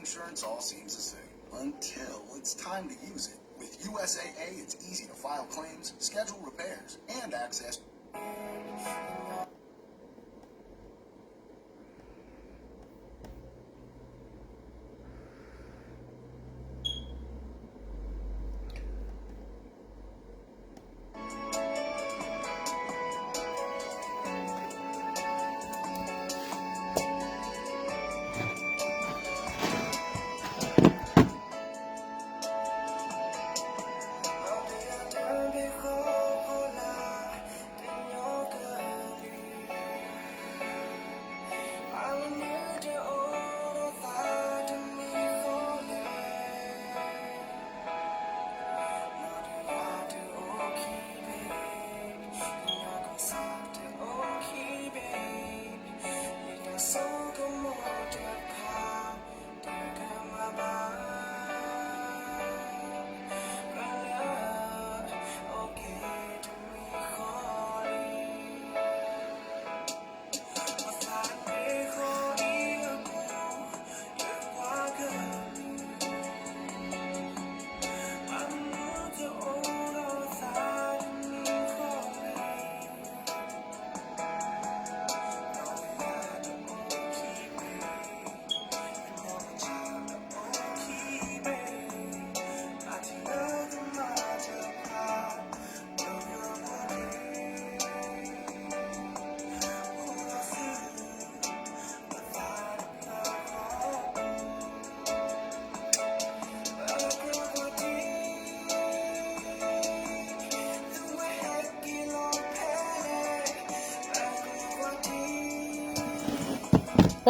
Insurance all seems the same until it's time to use it. With U S A A, it's easy to file claims, schedule repairs, and access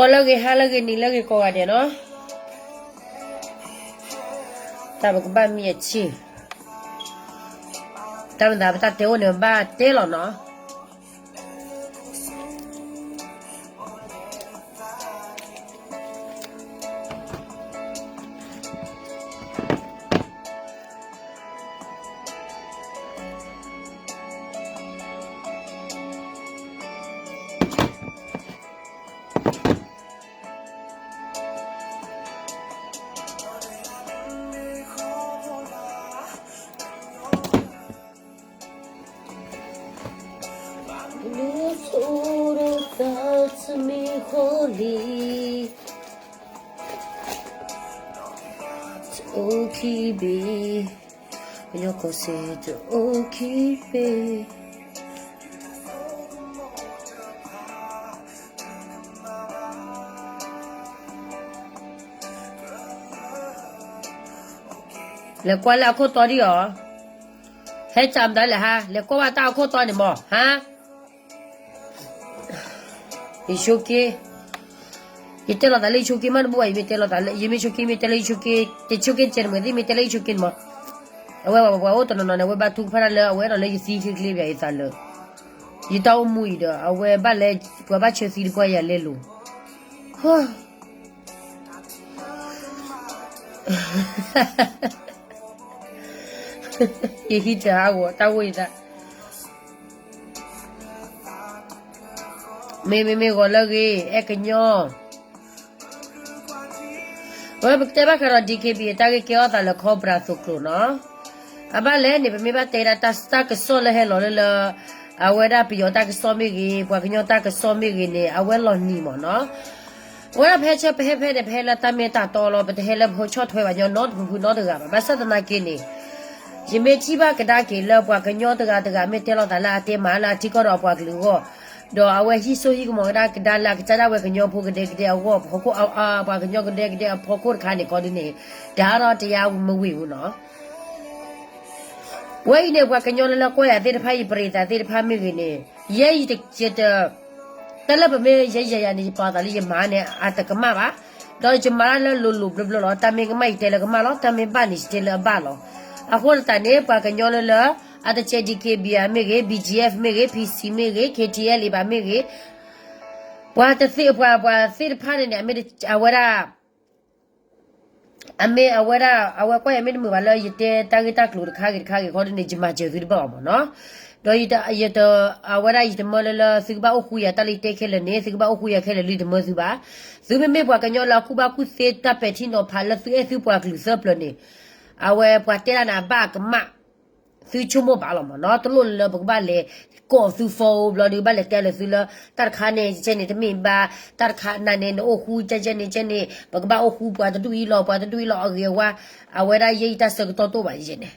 Pawလၢဂ့ၤ ဟါလၢဂ့ၤ နံၤလၢဂ့ၤ ကိးဂၤဒဲးနီၤ, တၢ်ပကဘၣ်မံအဆံၣ်, တၢ်မၤသးပတၢ်တဲအိၣ်န့ၣ် ပဘၣ်တဲလီၤနီၤ. အိၣ်ခံဘ့ၣ်, ကညီကီၢ်စဲၣ်တအိၣ်ခံဘ့ၣ်. လဲၤကွၢ်လၢအခိၣ်တီဒံးအီၤ, ဟဲစံးမတၤလဲၣ်ဟါ, လဲၤကွၢ်ဘၣ်တၢ်အခိၣ်တီန့ၣ်မး ဟါ. ယဆိက့, ယတဲလီၤသးလၢယဆိက့မးတဘူၣ်ဘၣ်, ယမ့ၢ်တဲလီၤသးလၢ ယမ့ၢ်ဆိက့ မ့ၢ်တဲလၢယဆိက့, တဆိက့တစဲးတမှဲၤသ့ၣ် မ့ၢ်တဲလၢယဆိက့န့ၣ်မး. အဝဲပှၤအိၣ်တနီၤနီၤန့ၣ် အဝဲဘၣ်ထုကဖၣ်တၢ်လၢအဝဲအဲၣ်ဒိးလၢယသံချ့ချ့ဘၣ်ယသးလၢ ယတၢ်အိၣ်မူအံၤဒီး အဝဲဘၣ်လဲၤ ပှၤဘၣ်ဆၢသံတပှၢ်ယၤလဲၤလိၤ ယဟံးတၢ်ဟးဂီၤတၢ်ဂိၢ်ယသး, မ့မ့မ့ၢ်ဂီၤလၢအဂ့ၤ အဲၣ်ကညီ, ဝဲပကတဲဘၣ်ဃးဒီး DKBA တၢ်ဂ့ၢ်ကဲထီၣ်သးလၢ Cobra သုးကျိၤနီၤ. အဘၣ်လဲၣ်န့ၣ် ပမ့ၢ်ဘၣ်တဲဒၣ်တၢ်ကစီၣ်လၢဟဲလီၤလၢလၢ အဝဲဒၣ်ပယီၤတၢ်ကစီၣ်မ့ၢ်ဂ့ၤ ပှၤကညီတၢ်ကစီၣ်မ့ၢ်ဂ့ၤန့ၣ် အဝဲလီၤနံၤမးနီၤ. အဝဲဒၣ်ဖဲဆၢပဟဲဖဲန့ၣ် ပဟဲလၢတၢ်မ့ၢ်တၢ်တီလီၤ, ပတဟဲလၢပဟဲဆီၣ်ထွဲပှၤကညီနီတဖုဖုနီတဂၤဘၣ်. ဘၣ်ဆၣ်သနာ်က့န့ၣ် ယမ့ၢ်ထံၣ်ဘၣ်ကဒါက့ၤလၢပှၤကညီတဂၤတဂၤ မ့ၢ်တဲလီၤသးလၢအတဲမၤလၢအထံကီၢ်ဒီးအပှၤကလုာ်အဂီၢ်, ဒီးအဝဲဟံးစိဟံးကမီၤကဒါကဒါလၢအကစၢ်ဒၣ်ဝဲကညီဖိကဒဲကဒဲအဂီၢ် ဖီခိၣ် ပှၤကညီကဒဲကဒဲအဖီခိၣ်တခါန့ၣ် ခီဒုန့ၣ် တဟးထီၣ်တရားမဝင်ဘူးနီၤ. ဝဲအံၤန့ၣ် ပှၤကညီလၢလၢကွၢ်ယၤသ့ၣ်တဖၣ် ယပရံးသးသ့ၣ်တဖၣ်မ့ၢ်ဂ့ၤန့ၣ် ယဲယတ တၢ်လၢပမ့ၢ်ယဲယဲယၤန့ၣ် ယပာ်သးလၢယမၤန့ၣ် အတကမၣ်ဘၣ်, ဒီးယမၤတၢ်လၢလိၤလိၤဘျီဘျီလီၤ. တၢ်မ့ၢ်ကမၣ်ယတဲလၢကမၣ်လီၤ, တၢ်မ့ၢ်ဘၣ်န့ၣ် ယတဲလၢအဘၣ်လီၤ. အဃိသတးန့ၣ် ပှၤကညီလၢလၢ အတကဲ DKBA မ့ၢ်ဂ့ၤ, BGF မ့ၢ်ဂ့ၤ, PC မ့ၢ်ဂ့ၤ, KTLA ဘၣ်မ့ၢ်ဂ့ၤ, ပှၤတသ့ ပှၤ ပှၤသ့ၣ်တဖၣ်န့ၣ်န့ၣ် အမ့ၢ်အဝဲဒၣ် အမ့ၢ်အဝဲဒၣ် အဝဲကွၢ်ယၤမ့ၢ်တမုာ်ဘၣ်လၢယတဲတၢ်ဂ့ၢ်တၢ်ကျိၤတခါဂ့ၤတခါဂ့ၤ ခီဒုန့ၣ် ယမၤစၢၤသုတဘၣ်ဘၣ်မးနီၤ. ဒီးယတ, ယတ, အဝဲဒၣ်ယတမၢလၢလၢ သုကဘၣ်အိၣ်ဃူယၤတၢ်လၢယတဲခဲလၢာ်န့ၣ် သုကဘၣ်အိၣ်ဃူယၤခဲလၢာ်လၢယတမၢသုဘၣ်. သုမ့မ့ၢ်ပှၤကညီလၢအကူၣ်ဘၣ်ကူၣ်သ့တၢ်ပဲာ်ထံနီၤဖးလၢသုအဲၣ်သုပှၤကလုာ်သၢပျၢၤန့ၣ် အဝဲပှၤတဲဒၣ်န့ၣ် အဘၣ်ကမၣ် သုဆိကမိၣ်ဘၣ်လီၤမ့ၢ်နီၤ. တလိၣ်လၢပကဘၣ်လဲၤကိးသု phone ဘျီဒီး ဘၣ်လဲၤတဲလၢသုလၢ တၢ်တခါန့ၣ် ကဲန့ၣ်တမ့ၢ်ဘၣ်, တၢ်တခါနၤန့ၣ် နအိၣ်ဃူကဲကဲန့ၣ်ကဲန့ၣ် ပကဘၣ်အိၣ်ဃူပှၤတဒူၣ်အံၤလီၤ ပှၤတဒူၣ်အံၤလီၤ အဂ့ၤအဝါ, အဝဲဒၣ်ယဲယတၢ်ဆၢကတီၢ်တအိၣ်ဘၣ်ယဲန့ၣ်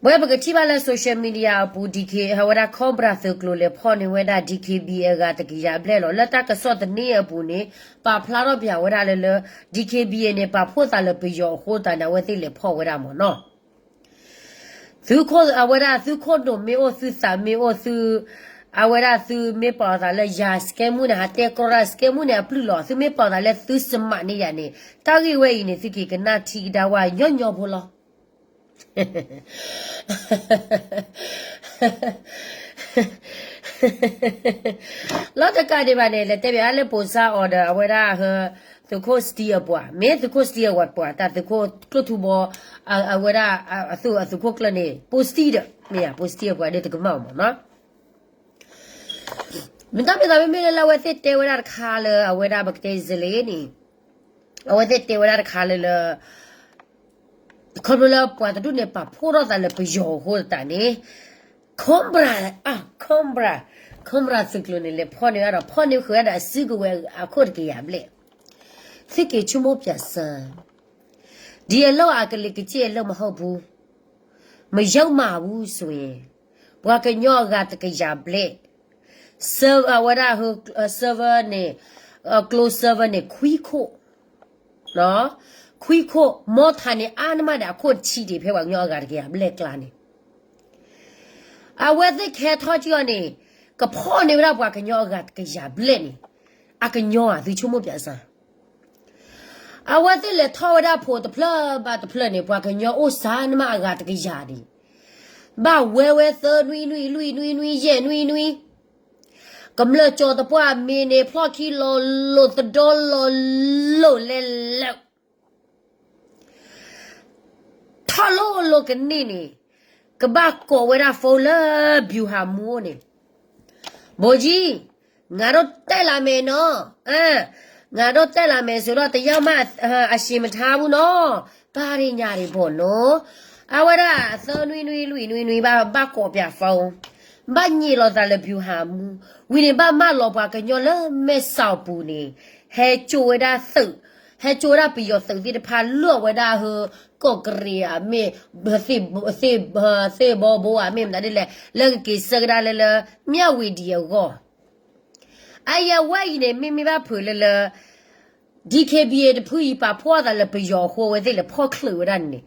ဝဲပကထံၣ်ဘၣ်လၢ social media အပူၤ DK အဝဲဒၣ် Cobra သုးကျိၤလဲၤဖီၣ်န့ၢ်ဝဲဒၣ် DKBA အဂၤတကယၤဘျဲၣ်လီၤ. လၢတၢ်ကစီၣ်သန့အပူၤန့ၣ် ပာ်ဖျါထီၣ်ပၠးဝဲဒၣ်လၢလၢ DKBA န့ၣ် ပာ်ဖှိၣ်သးလၢပယီၤအဃိသတးန့ၣ် အဝဲသ့ၣ်လဲၤဖီၣ်ဝဲဒၣ်မ့ၢ်နီၤ. သုးခိၣ်အဝဲဒၣ်သုးခိၣ်ဒိၣ်မ့ၢ်အိၣ်သုသးမ့ၢ်အိၣ်သု, အဝဲဒၣ်သုမ့ၢ်ပာ်အသးလၢယၤ scam မုၣ်န့ၣ် ဟးတဲကီရၣ် scam မုၣ်န့ၣ်အပျုၢ်လီၤ. သုမ့ၢ်ပာ်အသးလၢသုစမးန့ၢ်ယၤန့ၣ် တၢ်ဂ့ၢ်ဝဲအံၤန့ၣ် သုက့ၤကနၣ်ထံကဒါဝါညီညီဖိလီၤ. လီၤတကးဒံးဘၣ်န့ၣ် လဲၤတဲဘၣ်အါလၢပိၢ်စါအီၤဒီး အဝဲဒၣ်ဟၢ သုးခိၣ်စတံအပှၤ မ့ၢ်သုးခိၣ်စတံအပှၤ တၢ်သုးခိၣ်ကျိၣ်ထူဘီ အဝဲဒၣ် အသုးခိၣ်ကျၢၢ်န့ၣ် ပိၢ်စတံဒီး မ့ၢ်ဧါ ပိၢ်စတံအပှၤဒီးတကမၣ်အီၤမ့ၢ်နီၤ. မ့ၢ်တၢ်မ့ၢ်သးမ့မ့ၢ်လၢလၢအဝဲသ့ၣ်တဲဝဲဒၣ်တခါလၢ အဝဲဒၣ်ပကတဲစ့လ့န့ၣ် အဝဲသ့ၣ်တဲဝဲဒၣ်တခါလၢလၢ ခီဖျိလၢပှၤတဒူၣ်န့ၣ် ပာ်ဖှိၣ်ထီၣ်သးလၢပယီၤအဃိသတးန့ၣ် Cobra, Cobra, Cobra သုးကျိၤန့ၣ် လဲၤဖီၣ်န့ၢ်ဝဲဒီး ဖီၣ်န့ၢ်ဃုာ်ဝဲဒီးအစုကဝဲၤအခိၣ်တကယၤဘျဲၣ်, သုက့ၤဆိကမိၣ်ပၠးစၢၤ, ဒီးအလီၢ်အကလ့ၤကစ့ၢ်အလီၢ်မဟီၣ်ပူၤ, မယုမၤဝူစွဲ, ပှၤကညီအဂၤတကယၤဘျဲၣ်, အဝဲဒၣ် server န့ၣ်, ကျိ server န့ၣ် ခွံခိၣ် ခွံခိၣ် မီထးန့ၣ် အါနမးဒီးအခိၣ်တဆံဒံး ဖဲပှၤကညီအဂၤတကယၤဘျဲၣ်ကျါန့ၣ် အဝဲသ့ၣ်ခဲထီၣ်ကံအီၤန့ၣ် ကဖီၣ်န့ၢ်ဝဲဒၣ်ပှၤကညီအဂၤတကယၤဘျဲၣ်န့ၣ် အကညီဧါ သုဆိကမိၣ်ပၠးစၢၤ, အဝဲသ့ၣ်လဲၤထီၣ်ဝဲဒၣ်ဖိတဖျၢၣ်ဘၣ်တဖျၢၣ်န့ၣ် ပှၤကညီအိၣ်စါနမးအဂၤတကယၤန့ၣ် ဘၣ်ဝဲဝဲသၢနွံနွံ လွံၢ်နွံနွံ ယဲၢ်နွံနွံ ကမျၢၢ်ကၠီၤသပှၢ်မ့ၢ်န့ၣ် ဖျီၣ်ခံလီၤလိာ်သဒီလီၤလိာ်လဲၤလၢာ် ထီၣ်လိာ်လိာ်ကန့ၢ်န့ၣ် ကဘၣ်ကိးဝဲဒၣ် phone လၢ ဗျူဟာမှူး အိၣ်န့ၣ်, ဗိုလ်ကြီး, ငါတို့တက်လာမယ်နော်, ငါတို့တက်လာမယ်ဆိုတော့ တယောက်မှ အရှင်မထားဘူးနော်, ဘာတွေညာတွေပေါ့နော်, အဝဲဒၣ် သၢနွံနွံ လွံၢ်နွံနွံ ဘၣ်ကိးပၠး phone, ဘၣ်ညံးလိာ်သးလၢ ဗျူဟာမှူး ဝံၤန့ၣ် ဘၣ်မၢလီၤပှၤကညီလၢမဲၢ်ဆီးပူၤန့ၣ် ဟဲကၠိဝဲဒၣ်သုး, ဟဲကၠိဝဲဒၣ်ပယီၤသုးသ့ၣ်တဖၣ်လၢအဝဲဒၣ်ဟၢ ကီၢ်ကရ့ၣ်ဧါမ့ၢ်, သ့ၣ်ဘီဘိဧါမ့ၢ်မတၤဒ်လဲၣ် လၢကက့ၤဆၢကဒါလၢလၢ မြဝတီ အဂီၢ်, အယဝဲအံၤန့ၣ် မ့မ့ၢ်ဘၣ်ဖုးလၢလၢ DKBA တဖုအံၤ ပာ်ဖှိၣ်သးလၢပယီၤအဃိ အဝဲသ့ၣ်လဲၤဖီၣ်ချုးဝဲဒၣ်န့ၣ်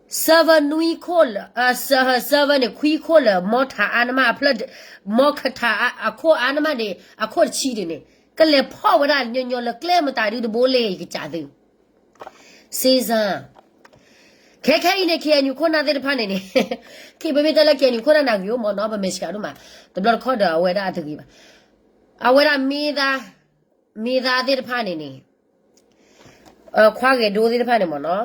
server နွံခိၣ်လၢ, server န့ၣ် ခွံခိၣ်လၢ မီထးအါနမးအဖျၢၣ်, မီခထးအခိၣ်အါနမးန့ၣ် အခိၣ်တဆံဒံးန့ၣ် ကလဲၤဖီၣ်ဝဲဒၣ်ညီညီလၢကျဲမတၤဒုတဘိလဲၣ် ယကစးသု စ့စၢ်, ခဲခဲအံၤန့ၣ် KNU ခိၣ်နၢ်သ့ၣ်တဖၣ်န့ၣ်န့ၣ်, ခံပမ့ၢ်တဲလၢ KNU ခိၣ်နၢ်န့ၣ်ဂ့ၤအိၣ်မ့ၢ်နီၤ ပမဲာ်ဆှးဒိၣ်မး, တဘျီတခီၣ်ဒီးအဝဲဒၣ်အတဂ့ၤဘၣ်, အဝဲဒၣ်မ့ၢ်သး, မ့ၢ်သးသ့ၣ်တဖၣ်န့ၣ်န့ၣ်, ခွါဂဲၤဒိသ့ၣ်တဖၣ်န့ၣ်မ့ၢ်နီၤ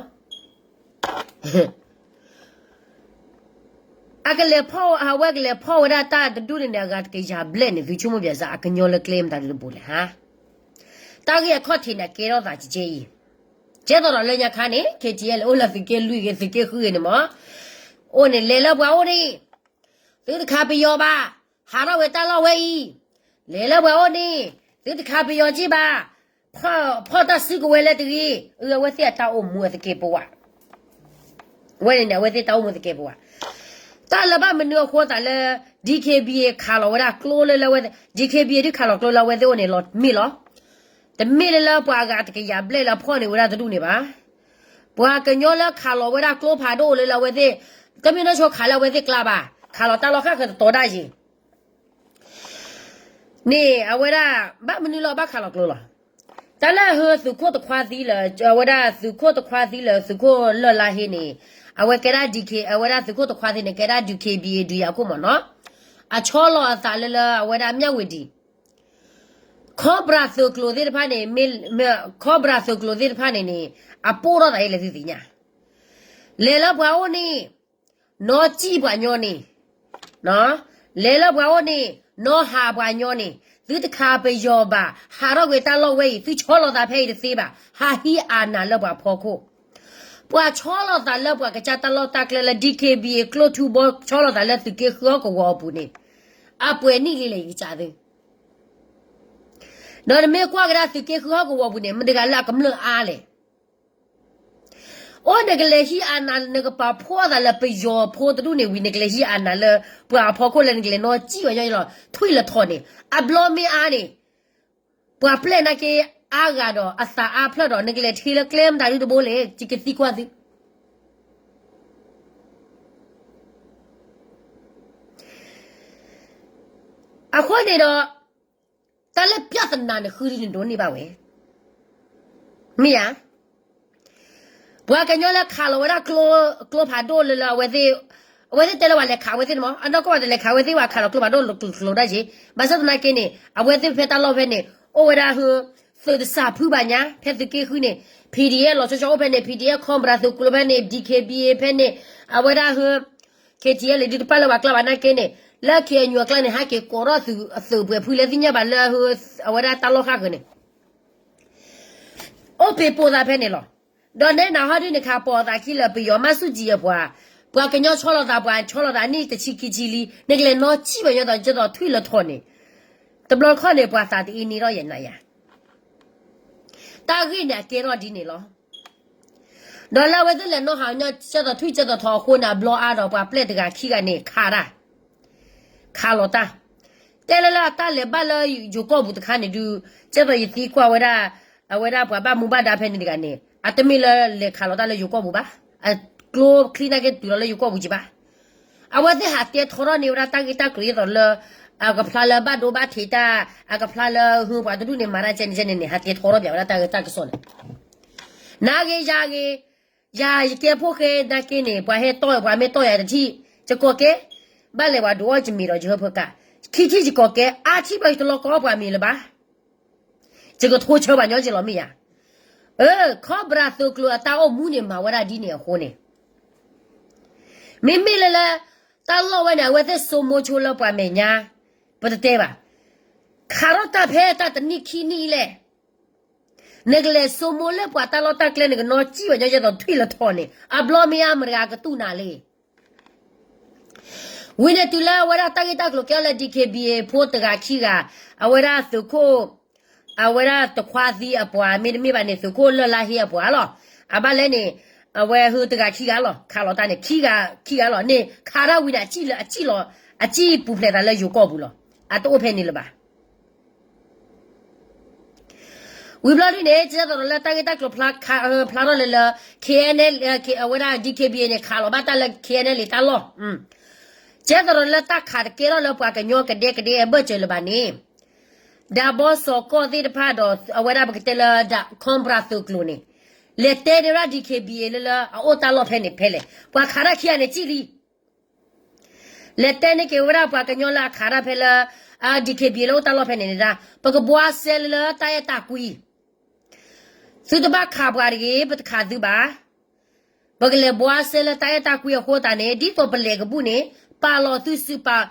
အကလဲၤဖီၣ်, အဝဲကလဲၤဖီၣ်ဝဲဒၣ်တၢ်တဒူၣ်န့ၣ်န့ၣ် အဂၤတကယၤဘျဲၣ်န့ၣ် သုဆိကမိၣ်ပၠးစၢ် အကညီလၢကျဲမတၤဒုတဘိလဲၣ်ဟါ, တၢ်ဂ့ၢ်အခီၣ်ထံးန့ၣ် အကဲထီၣ်သးကကဲအံၤ, ကဲသိးဒီးလၢညါခါန့ၣ် KTLA အိၣ်လၢသုးက့လွံၢ်ဂ့ၤ သုးက့ဃုဂ့ၤန့ၣ်မ့ၢ်, အိၣ်န့ၣ် လဲၤလၢပှၤအိၣ်န့ၣ်, သုတခးပယီၤဘၣ်, ဟးထီၣ်ဝဲတၢ်လီၢ်ဝဲအံၤ, လဲၤလၢပှၤအိၣ်န့ၣ်, သုတခးပယီၤက့ၢ်ဘၣ်, ဖီၣ်တၢ်စုကဝဲၤလၢတဂ့ၤ, အဝဲသ့ၣ်အတၢ်အိၣ်မူအသကဲးပဝး ဝဲန့ၣ်န့ၣ် အဝဲသ့ၣ်တၢ်အိၣ်မူသကဲးပဝး, တၢ်လၢဘၣ်မနုၤအဃိသးလၢ DKBA ခးလီၤဝဲဒၣ်ကျိလၢလၢဝဲ, DKBA ဒုးခးလီၤကျိလၢအဝဲသ့ၣ်အိၣ်န့ၣ်လီၤမ့ၢ်လီၤ, တမ့ၢ်လၢလၢပှၤအဂၤတကယၤဘျဲၣ်လၢအဖီၣ်န့ၢ်ဝဲဒၣ်တဒူၣ်န့ၣ်ဘၣ်, ပှၤကညီလၢခးလီၤဝဲဒၣ်ကျိဖးဒိၣ်လၢလၢအဝဲသ့ၣ်, တမ့ၢ်နီၢ်ဆိခးလၢအဝဲသ့ၣ်ကျါဘၣ်, ခးလီၤတၢ်လီၢ်ခၣ်ဃၢၤတတီၤဒၣ်ယံၤ န့ၣ် အဝဲဒၣ် ဘၣ်မနုၤလၢအဘၣ်ခးလီၤကျိလီၤ, တၢ်လၢအဟၢသုးခိၣ်တခွါသံလၢ အဝဲဒၣ်သုးခိၣ်တခွါသံလၢသုးခိၣ်လၢၢ်လါဟ့န့ၣ်, အဝဲကဲဒၣ် DK အဝဲဒၣ်သုးခိၣ်တခွါသံန့ၣ် ကဲဒၣ် DKBA ဒုးယၤခိၣ်မ့ၢ်နီၤ, အဆီလီၤအသးလၢလၢအဝဲဒၣ် မြဝတီ ခိၣ် ခီပြၢ်သုးကျိၤသ့ၣ်တဖၣ်န့ၣ် မ့ၢ် ခီပြၢ်သုးကျိၤသ့ၣ်တဖၣ်န့ၣ်န့ၣ် အပိၢ်ထီၣ်သးအံၤလၢသုသ့ၣ်ညါ, လဲၤလၢပှၤအိၣ်န့ၣ် နီၢ်စံၣ်ပှၤညီန့ၣ်, လဲၤလၢပှၤအိၣ်န့ၣ် နီၢ်ဟးပှၤညီန့ၣ်, သုတခးပယီၤဘၣ်, ဟးထီၣ်ကွံာ်တၢ်လီၢ်ဝဲအံၤ သုဆီလီၤသးဖဲအံၤတသ့ဘၣ်, ဟးဟံးအနးလၢပှၤဖီခိၣ်, ပှၤဆီလီၤသးလၢပှၤကစၢ်တၢ်လီၢ်တၢ်ကျဲလၢ DKBA ကျိထူဘီ ဆီလီၤသးလၢသုးက့ဃုဟီၣ်ကဝီၤအပူၤန့ၣ်, အပှဲၤနံၣ်လံလဲၣ်ယကစးသု ဒီးနမ့ၢ်ကွၢ်ကဒါသုးက့ဃုဟီၣ်ကဝီၤပူၤန့ၣ် မတၤတဂၤလၢအကမျၢၢ်အါလဲၣ်. အိၣ်နကလဲၤဟံးအနး နကပာ်ဖှိၣ်သးလၢပယီၤဖိတဒူၣ်န့ၣ်ဝံၤ နကလဲၤဟံးအနးလၢ ပှၤအဖီခိၣ်လၢနကလဲၤနီၢ်စံၣ်ပှၤညီလီၤ ထွံၣ်လီၤထီၣ်န့ၣ် အဘျီမ့ၢ်အါန့ၣ်, ပှၤပျဲၢ်နာ်က့ အါဂၤဒီးအသးအါဖျၢၣ်ဒီး နကလဲၤထံလၢကျဲမတၤဒုတဘိလဲၣ် ယကသံကွၢ်သု အဃိန့ၣ်ဒီး တၢ်လၢ ပြဿနာ န့ၣ်ဃုဒ်န့ၣ်ဒိးန့ၢ်ဘၣ်ဝဲ, မ့ၢ်ဧါ. ပှၤကညီလၢခးလီၤဝဲဒၣ်ကျိဖးဒိၣ်လၢလၢ အဝဲသ့ၣ်တဲလၢပှၤလဲၤခးဝဲသ့ၣ်န့ၣ်မး အနီၢ်ကီၢ်ပှၤတလဲၤခးဝဲသ့ၣ်ဘၣ် ခးလီၤကျိဖးဒိၣ်ကျိၤဒၣ်ယ့ၤ ဘၣ်ဆၣ်သနာ်က့န့ၣ် အဝဲသ့ၣ်ဖဲတၢ်လီၢ်ဖဲန့ၣ် အိၣ်ဝဲဒၣ်ဟ သုးတစၢ်ဖုဘၣ်ညါ ဖဲသုးက့ဃုန့ၣ် PDF လီၤဆီဆီအိၣ်ဖဲန့ၣ် PDF ခီၣ်ပြၣ်သုးကျိၤဖဲန့ၣ် DKBA ဖဲန့ၣ် အဝဲဒၣ်ဟ KTLA ဒုတပာ်လၢပှၤကျါဘၣ်နာ်က့န့ၣ် လၢ KNU အကျါန့ၣ် ဟဲက့ၤကိးထီၣ်သုးအသုးပှဲၤဖုလဲသ့ၣ်ညါဘၣ်လၢ အဝဲဒၣ်တၢ်လီၢ်ဃၣ်ဃၢၤန့ၣ် အိၣ်ပ့ၤပိာ်သးဖဲန့ၣ်လီၤ. ဒီးနဲနၤဟီဒုန့ၣ် ခးပိာ်သးခံလၢပယီၤမၤဆူၣ်ကံအပှၤ, ပှၤကညီဆီလီၤသး ပှၤဆီလီၤသး နံၣ်တဆံခံဆံလံ နကလဲၤနီၢ်စံၣ်ပှၤညီသိး ကဲသိးထွံၣ်လီၤထီၣ်န့ၣ်, တဘျီခီၣ်န့ၣ် ပှၤသးတအ့န့ၢ်ထီၣ်ယဲနၤယၤ တၢ်ဂ့ၢ်န့ၣ်အကဲထီၣ်ဒ်န့ၣ်လီၤ. ဒီးလၢအဝဲသ့ၣ်လဲၤနီၢ်ဟးညီ ကဲသိးထွံၣ်ကဲသိးထီၣ်အဃိန့ၣ် အဘျီအါဒီးပှၤပျဲၢ်တဂၤခံဂၤန့ၣ် ခးတၢ် ခးလီၤတၢ်, တဲလၢလၢအတၢ်လဲၤဘၣ်လၢယိၤကီၢ်ပူၤတခါန့ၣ်ဒုး, ကဲသိးယသံကွၢ်ဝဲဒၣ်, အဝဲဒၣ်ပှၤဘၣ်မူဘၣ်ဒါဖဲန့ၣ်တဂၤန့ၣ် အတမ့ၢ်လၢလဲၤခးလီၤတၢ်လၢယိၤကီၢ်ပူၤဘၣ်, အကျိချံနာ်က့တုၤလီၤလၢယိၤကီၢ်ပူၤကံဘၣ်. အဝဲသ့ၣ်ဟးတဲထီထီၣ်န့ၢ်ဝဲဒၣ်တၢ်ဂ့ၢ်တၢ်ကျိၤဒ်သိးလၢ အကဖျါလၢဘၣ်ဒိဘၣ်ထံးတၢ်, အကဖျါလၢဟုပှၤတဒူၣ်န့ၣ် မၤတၢ်ကဲန့ၣ်ကဲန့ၣ်န့ၣ် ဟးတဲထီထီၣ်ပၠးဝဲဒၣ်တၢ်ဂ့ၢ်တၢ်ကစီၣ်န့ၣ်, နၤဂ့ၤယၤဂ့ၤ, ယၤယကဲဖိဃဲနာ်က့န့ၣ် ပှၤဟဲတီၢ်ပှၤမ့ၢ်တီၢ်ယၤတထံၣ်, ယကိးကဲ, ဘၣ်လဲၤဝဲဒုးအီၣ်ယမံၤဒီးယဟၢဖၢကး, ခံထံၣ်ယကိးကဲ အါထံၣ်ဘၣ်ယတလီၢ်ကီအီၣ်ပှၤမံၤလၢၤဘၣ်. ယကထိဆၢပှၤညီက့ၤလီၤမ့ၢ်ယၤ. ခီပြၣ်သုးကျိၤအတၢ်အိၣ်မူန့ၣ် မၤဝဲဒၣ်ဒ်န့ၣ်အဃိန့ၣ်, မ့မ့ၢ်လၢလၢ တၢ်လီၢ်ဝဲန့ၣ် အဝဲသ့ၣ်ဆိကမိၣ်ဆိလၢပှၤမဲာ်ညါ, ပတတဲဘၣ်, ခးထီၣ်တၢ်ဖဲတၢ်တနံၣ်ခံနံၣ်လဲၣ်, နကလဲၤဆိကမိၣ်လၢပှၤတၢ်လီၢ်တၢ်ကျဲ နကနီၢ်စံၣ်ဝဲညီကဲသိးထွံၣ်လီၤထီၣ်န့ၣ် အဘျီမ့ၢ်အါမတၤတဂၤကတူၢ်နၤလဲၣ်. ဝံၤန့ၣ်တုၤလၢအဝဲဒၣ်တၢ်ဂ့ၢ်တၢ်ကျိၤကဲထီၣ်လၢ DKBA ဖိတဂၤခံဂၤ, အဝဲဒၣ်သုးခိၣ်, အဝဲဒၣ်တခွါသံအပှၤ မ့တမ့ၢ်ဘၣ်န့ၣ် သုးခိၣ်လၢၢ်လါဟ့အပှၤလီၤ. အဘၣ်လဲၣ်န့ၣ်, အဝဲဟၢတဂၤခံဂၤလီၤ ခးလီၤတၢ်န့ၣ် ခံဂၤခံဂၤလီၤန့ၣ် ခးတၢ်ဝံၤန့ၣ် အစံၣ်လၢအစံၣ်လီၤ, အစံၣ်ပူၤဖျဲးသးလၢယိၤကီၢ်ပူၤလီၤ. အတအိၣ်ဖဲန့ၣ်လၢၤဘၣ်. ဝံၤဘျီဒ်န့ၣ် ကဲသိးဒီးလၢတၢ်ဂ့ၢ်တၢ်ကျိၤဖျါထီၣ်လၢလၢ KNLA အဝဲဒၣ် DKBA န့ၣ် ခးလီၤဘၣ်တၢ်လၢ KNLA တၢ်လီၢ်, ကဲသိးဒီးလၢတၢ်ခးတကဲထီၣ်လၢပှၤကညီကဒဲကဒဲအဘၢၣ်စၢၤလၢၤဘၣ်န့ၣ်, ဒးဘီစီၤကီၢ်သ့ၣ်တဖၣ်ဒီး အဝဲဒၣ်ပကတဲလၢ ခီပြၣ်သုးကျိၤန့ၣ်, လဲၤတဲန့ၢ်ဝဲဒၣ် DKBA လၢလၢအအိၣ်တၢ်လီၢ်ဖဲန့ၣ်ဖဲလဲၣ် ပှၤခးတၢ်ခံဂၤန့ၣ်စံၣ်လံ လဲၤတဲန့ၢ်က့ၤဝဲဒၣ်ပှၤကညီလၢအခးတၢ်ဖဲလၢ DKBA လၢအိၣ်တၢ်လီၢ်ဖဲန့ၣ်န့ၣ်ဒၣ် ပကဘှါစဲလၢတၢ်အဲၣ်တၢ်ကွံ, သုတဘၣ်ခးပှၤတဂ့ၤ ပတခးသုဘၣ်. ပကလဲၤဘှါစဲလၢတၢ်အဲၣ်တၢ်ကွံအဃိသတးန့ၣ် ဒ်သိးပလဲၤကဘူၣ်န့ၣ် ပာ်လီၤသုစုပာ်,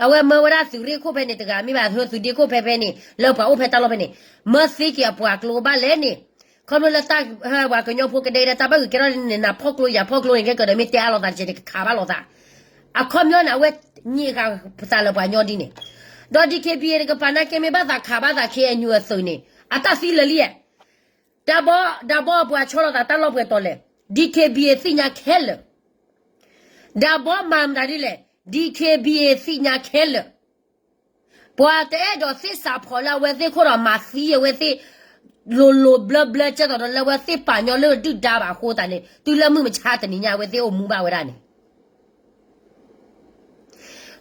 အဝဲမၢဝဲဒၣ်သုးရ့ၣ်ခိၣ်ဖဲန့ၣ်တဂၤ မ့ၢ်ဘၣ်သုးဒ့ခိၣ်ဖဲဖဲန့ၣ် လၢပှၤအိၣ်ဖဲတၢ်လီၢ်ဖဲန့ၣ် မၢသ့က့ၤအပှၤကျိဘၣ်လဲၣ်န့ၣ်, ခီဖျိလၢတၢ်ပှၤကညီဖိကဒဲကဒဲတၢ်ဘၣ်ဂုာ်ကဲထီၣ်န့ၣ် နဖီၣ်ကျိယၤဖီၣ်ကျိန့ၣ် ကဲကဒီးမ့ၢ်တဲအါလိာ်သးတကဲးန့ၣ် ကခးဘၣ်လိာ်သး, အခီပညီန့ၣ် အဝဲညံးဃာ်သးလၢပှၤညီဒ်န့ၣ်, ဒီး DKBA တကပၤနာ်က့မ့ၢ်ဘၣ်သးခးဘၣ်သး KNU အသုးန့ၣ် အတၢ်သံလၢာ်လံဧါ. ဒးဘီဒးဘီပှၤဆီလီၤသးတၢ်လီၢ်ပှဲၤတီၤလဲၣ် DKBA သ့ၣ်ညါခဲလၢာ်, ဒးဘီမၤမတၤဒ်လဲၣ် DKBA သ့ၣ်ညါခဲလၢာ် ပှၤတအဲၣ်ဒိးသ့ၣ်စးဖီၣ်လၢအဝဲသ့ၣ်ခိၣ်ဒီးမၤသံအဝဲသ့ၣ် လိၤလိၤဘျၢဘျၢ ကဲသိးဒီးလၢအဝဲသ့ၣ်ပာ်ညီလၢဒုၣ်ဒါဘၣ်အဃိသတးန့ၣ် တုၤလၢမုၢ်မဆါတနံၤညါအဝဲသ့ၣ်အိၣ်မူဘၣ်ဝဲဒၣ်န့ၣ်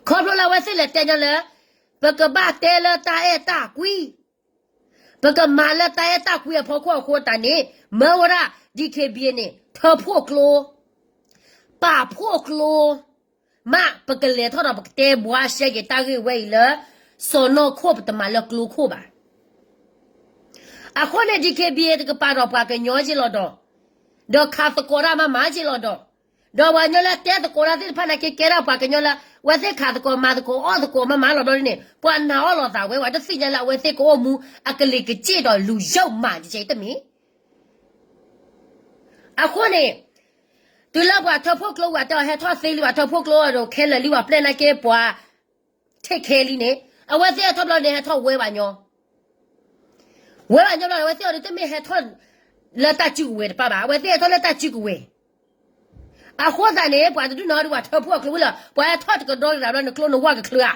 ခီဖျိလၢအဝဲသ့ၣ်လဲၤတဲညီလၢ ပကဘၣ်တဲလၢတၢ်အဲၣ်တၢ်ကွံ ပကမၤလၢတၢ်အဲၣ်တၢ်ကွံအဖီခိၣ်အဃိသတးန့ၣ် မၢဝဲဒၣ် DKBA န့ၣ် ထၢဖှိၣ်ကျိ ပာ်ဖှိၣ်ကျိ မး ပကလဲၤထီၣ်ဒီးပကတဲဘှါရှဲက့ၤတၢ်ဂ့ၢ်ဝဲအံၤလၢ စီၤနီၢ်ခိၣ် ပတမၤလၢကျိခိၣ်ဘၣ်. အဃိန့ၣ် DKBA တကပၤဒီးပှၤကညီက့လီၤဒီး, ဒီးခးသကိးတၢ်မၤမၤက့လီၤဒီး, ဒီးပှၤကညီလၢတဲသကိးတၢ်သ့ၣ်တဖၣ်န့ၣ်က့ ကဲဒၣ်ပှၤကညီလၢ အဝဲသ့ၣ်ခးသကိးမၤသကိးအီၣ်သကိးမၤမၤလီၤဘျီဒ်န့ၣ် ပှၤနာ်အီၣ်လီၤသးဝဲ ပှၤတသ့ၣ်ညါလၢအဝဲသ့ၣ်ကအိၣ်မူအကလံၤကစ့ၣ်ဒီးလူၤယုၢ်မးတကဲတမ့ၢ် အဃိန့ၣ် တုၤလၢပှၤထၢဖှိၣ်ကျိဝဲတဲအီၤ ဟဲထီၣ်သ့လံ ပှၤထၢဖှိၣ်ကျိဒီးခဲလၢာ်လံ ပှၤပျဲၢ်နာ်က့ ပှၤ take care လံန့ၣ် အဝဲသ့ၣ်ဟဲထီၣ်ဘျီန့ၣ် ဟဲထီၣ်ဝဲဘၣ်ညီ, ဝဲဘၣ်ညီဘျီန့ၣ် အဝဲသ့ၣ်အီၤဒုးတမ့ၢ်ဟဲထီၣ်လၢတၢ်စုကဝဲၤတပၣ်ဘၣ် အဝဲသ့ၣ်ဟဲထီၣ်လၢတၢ်စုကဝဲၤ အဃိသတးန့ၣ် ပှၤတဒူၣ်န့ၣ်အီၤဒုး ပှၤထၢဖှိၣ်အကျိဝံၤလီၤ ပှၤဟဲထီၣ်တကဒီးတဂၤဘျီ နကျိနဝၣ်ကချၢဧါ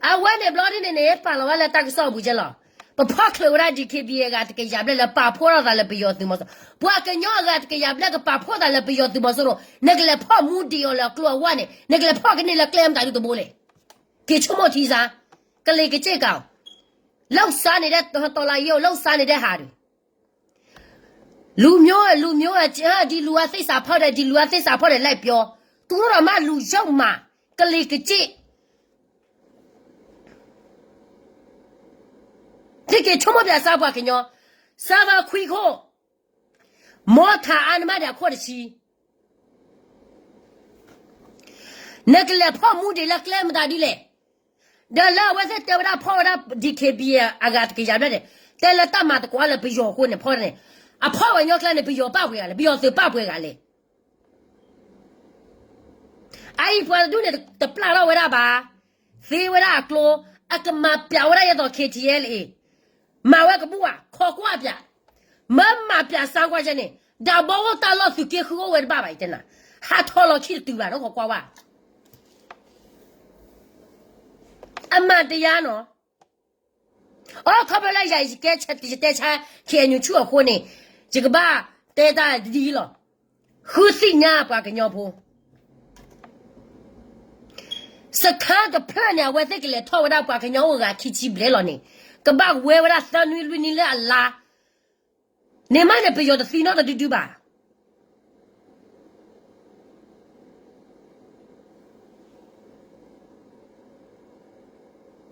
အဝဲန့ၣ်ဘျီဒ်န့ၣ်န့ၣ် ပာ်လီၤဝဲလၢတၢ်ကစီၣ်အပူၤကဲလီၤ. ပဖီၣ်ချၢးဝဲဒၣ် DKBA အဂၤတကယၤဘျဲၣ်လၢပာ်ဖှိၣ်ထီၣ်သးလၢပယီၤသုးမီၤစိရိၤ, ပှၤကညီအဂၤတကယၤဘျဲၣ်ကပာ်ဖှိၣ်သးလၢပယီၤသုးမီၤစိရိၤ, နကလဲၤဖီၣ်မူဒံးအီၤလၢအကျိအဝၢ်န့ၣ် နကလဲၤဖီၣ်ကန့ၢ်လၢကျဲမတၤဒုတဘိလဲၣ်. က့ၤဆိကမိၣ်ထံစါ, ကလံၤကစ့ၣ်ကးအီၤ, လီၤစါန့ၣ်ဒီးတီၤလၤယိ လီၤစါန့ၣ်ဒီးဟးဒုး လူမျိုး လူမျိုး ဒီလူအသစ္စာဖောက်တယ် ဒီလူအသစ္စာဖောက်တယ် လိုက်ပြော တူၢ်ထီၣ်မးလူၤယုၢ်မး ကလံၤကစ့ၣ် သုက့ၤဆိကမိၣ်ပၠးစါပှၤကညီ, စါဘၢခွံခိၣ်, မီထးအါနမးဒီးအခိၣ်တဆံ, နကလဲၤဖီၣ်မူဒံးလၢကျဲမတၤဒ်လဲၣ်. ဒီးလၢအဝဲသ့ၣ်တဲဝဲဒၣ်ဖီၣ်ဝဲဒၣ် DKBA အဂၤတကယၤဘျဲၣ်န့ၣ် တဲလၢတၢ်မၤသကိးလၢပယီၤအဃိန့ၣ် ဖီၣ်န့ၣ်, အဖီၣ်ဝဲညီကျဲန့ၣ် ပယီၤပာ်ပှဲၤဂၤလဲၣ် ပယီၤသုးပာ်ပှဲၤဂၤလဲၣ်. အအံၤပှၤတဒူၣ်န့ၣ် တပျၢ်ထီၣ်ဝဲဒၣ်ဘၣ်, သ့ဝဲဒၣ်အကျိ, အကမၤပၠးဝဲဒၣ်ယဲသိး KTLA, မၤဝဲကဘူၣ်ဧါ ခိးကွၢ်ပၠး, မ့ၢ်မၤပၠးစါကွၢ်ကဲန့ၣ် ဒၣ်ဘီအိၣ်တၢ်လီၢ်သုးက့ဃုအိၣ်ဝဲတဘၣ်ဘၣ် ယတဲနၤ, ဟးထီၣ်လီၤခံတတုၤဘၣ်နီၤ ခိးကွၢ်ဝဲ အမၤတယါနီၤ, အိၣ်ခီဖျိလၢယၤ ယတဲဆါ KNU ဆူၣ်အဃိန့ၣ် ယကဘၣ်တဲတၢ်ဒ်အံၤလီၤ. ဃုသ့ၣ်ညါပှၤကညီဖိ, စခါတဖျၢၣ်န့ၣ် အဝဲသ့ၣ်ကလဲၤထီၣ်ဝဲဒၣ်ပှၤကညီအိၣ်ဂၤခံဆံဘျဲၣ်လီၤန့ၣ်, ကဘၣ်ဝဲဝဲဒၣ်သၢနွံလွံၢ်နွံလၢအလါ, န့ၣ်မးန့ၣ် ပယီၤတသံနီတဒုဒုဘၣ်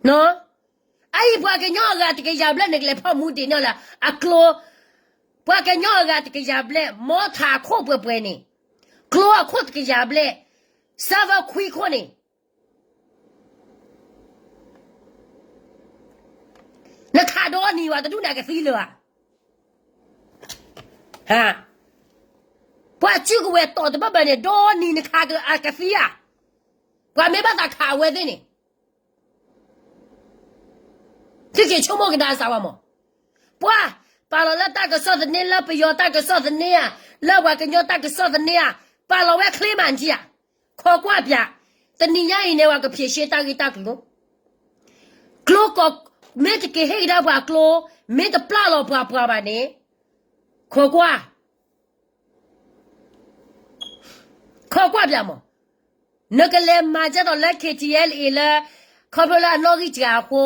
အအံၤပှၤကညီအဂၤတကယၤဘျဲၣ် နကလဲၤဖီၣ်မူဒံးန့ၢ်လၢအကျိ, ပှၤကညီအဂၤတကယၤဘျဲၣ် မီထးအခိၣ်ပှဲၤပှဲၤန့ၣ်, ကျိအခိၣ်တကယၤဘျဲၣ်, စၢဖၢခွံခိၣ်န့ၣ်, နခးဒီနံၤဝဲတဒူၣ်န့ၣ်ကသံလၢၤဧါ ပှၤစုကဝဲၤတီၤတဘၢၣ်ဘၢၣ်န့ၣ် ဒီနံၤနခးအကသံဧါ, ပှၤမ့ၢ်ဘၣ်သးခးအဝဲသ့ၣ်န့ၣ်, သုက့ၤဆိကမိၣ်ကဒါစၢ်ဝဲမး, ပှၤပာ်လီၤလၢတၢ်ကစီၣ်သန့ လၢပယီၤတၢ်ကစီၣ်သန့ဧါ, လၢပှၤကညီတၢ်ကစီၣ်သန့ဧါ, ပာ်လီၤဝဲချ့မးနထံဧါ, ခိးကွၢ်ပၠး, တနံၤညါအံၤန့ၣ် ပှၤကဖံးရှဲတၢ်ဂ့ၢ်တၢ်ကျိၤ ကျိကီး, မ့ၢ်တက့ၤဟ့ၣ်ကဒါပှၤကျိ, မ့ၢ်တပျၢ်လီၤပှၤပှၤဘၣ်န့ၣ်, ခိးကွၢ်, ခိးကွၢ်ပၠးမး, နကလဲၤမၤကဲသိးလၢ KTLA လၢ ခီဖျိလၢအနီၣ်ဂံၢ်စှၤအဃိ,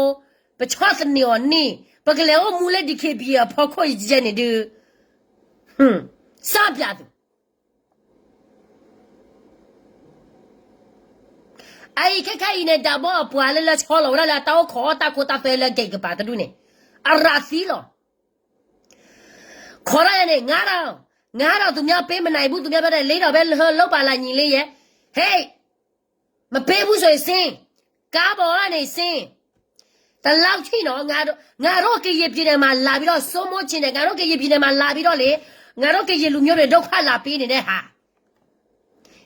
ပဆီၣ်သနံးအီၤန့ၣ်, ပကလဲၤအိၣ်မူလၢ DKBA အဖီခိၣ်ယဲန့ၣ်ဒုး, စၢ်ပၠးသု အအံၤခဲခါအံၤန့ၣ် ဒၣ်ဘီအပှၤလၢလၢဆီလီၤဝဲဒၣ်လၢတၢ်အိၣ်ခိးအီၣ်တၢ်ခိတၢ်သွဲလၢ gate ကပၤတဒူၣ်န့ၣ်, အရၤသံလီၤ. ခိးထီၣ်ယဲန့ၣ် ငါးထောင်, ငါးထောင်သူများပေး မနုၤအံၤဘူး သူများပြောတယ် လေးထောင်ပဲ လုပ်ပါလား ညီလေးရယ်, ဟေး, မပေးဘူးဆိုရင်ဆင်း, ကားပေါ်ကနေဆင်း, တလောက်ထိနော်, ငါတို့, ငါတို့ကရင်ပြည်နယ်မှာလာပြီးတော့ စိုးမိုးချင်တယ်, ငါတို့ကရင်ပြည်နယ်မှာလာပြီးတော့လေ, ငါတို့ကရင်လူမျိုးတွေ ဒုက္ခလာပေးနေတဲ့ဟာ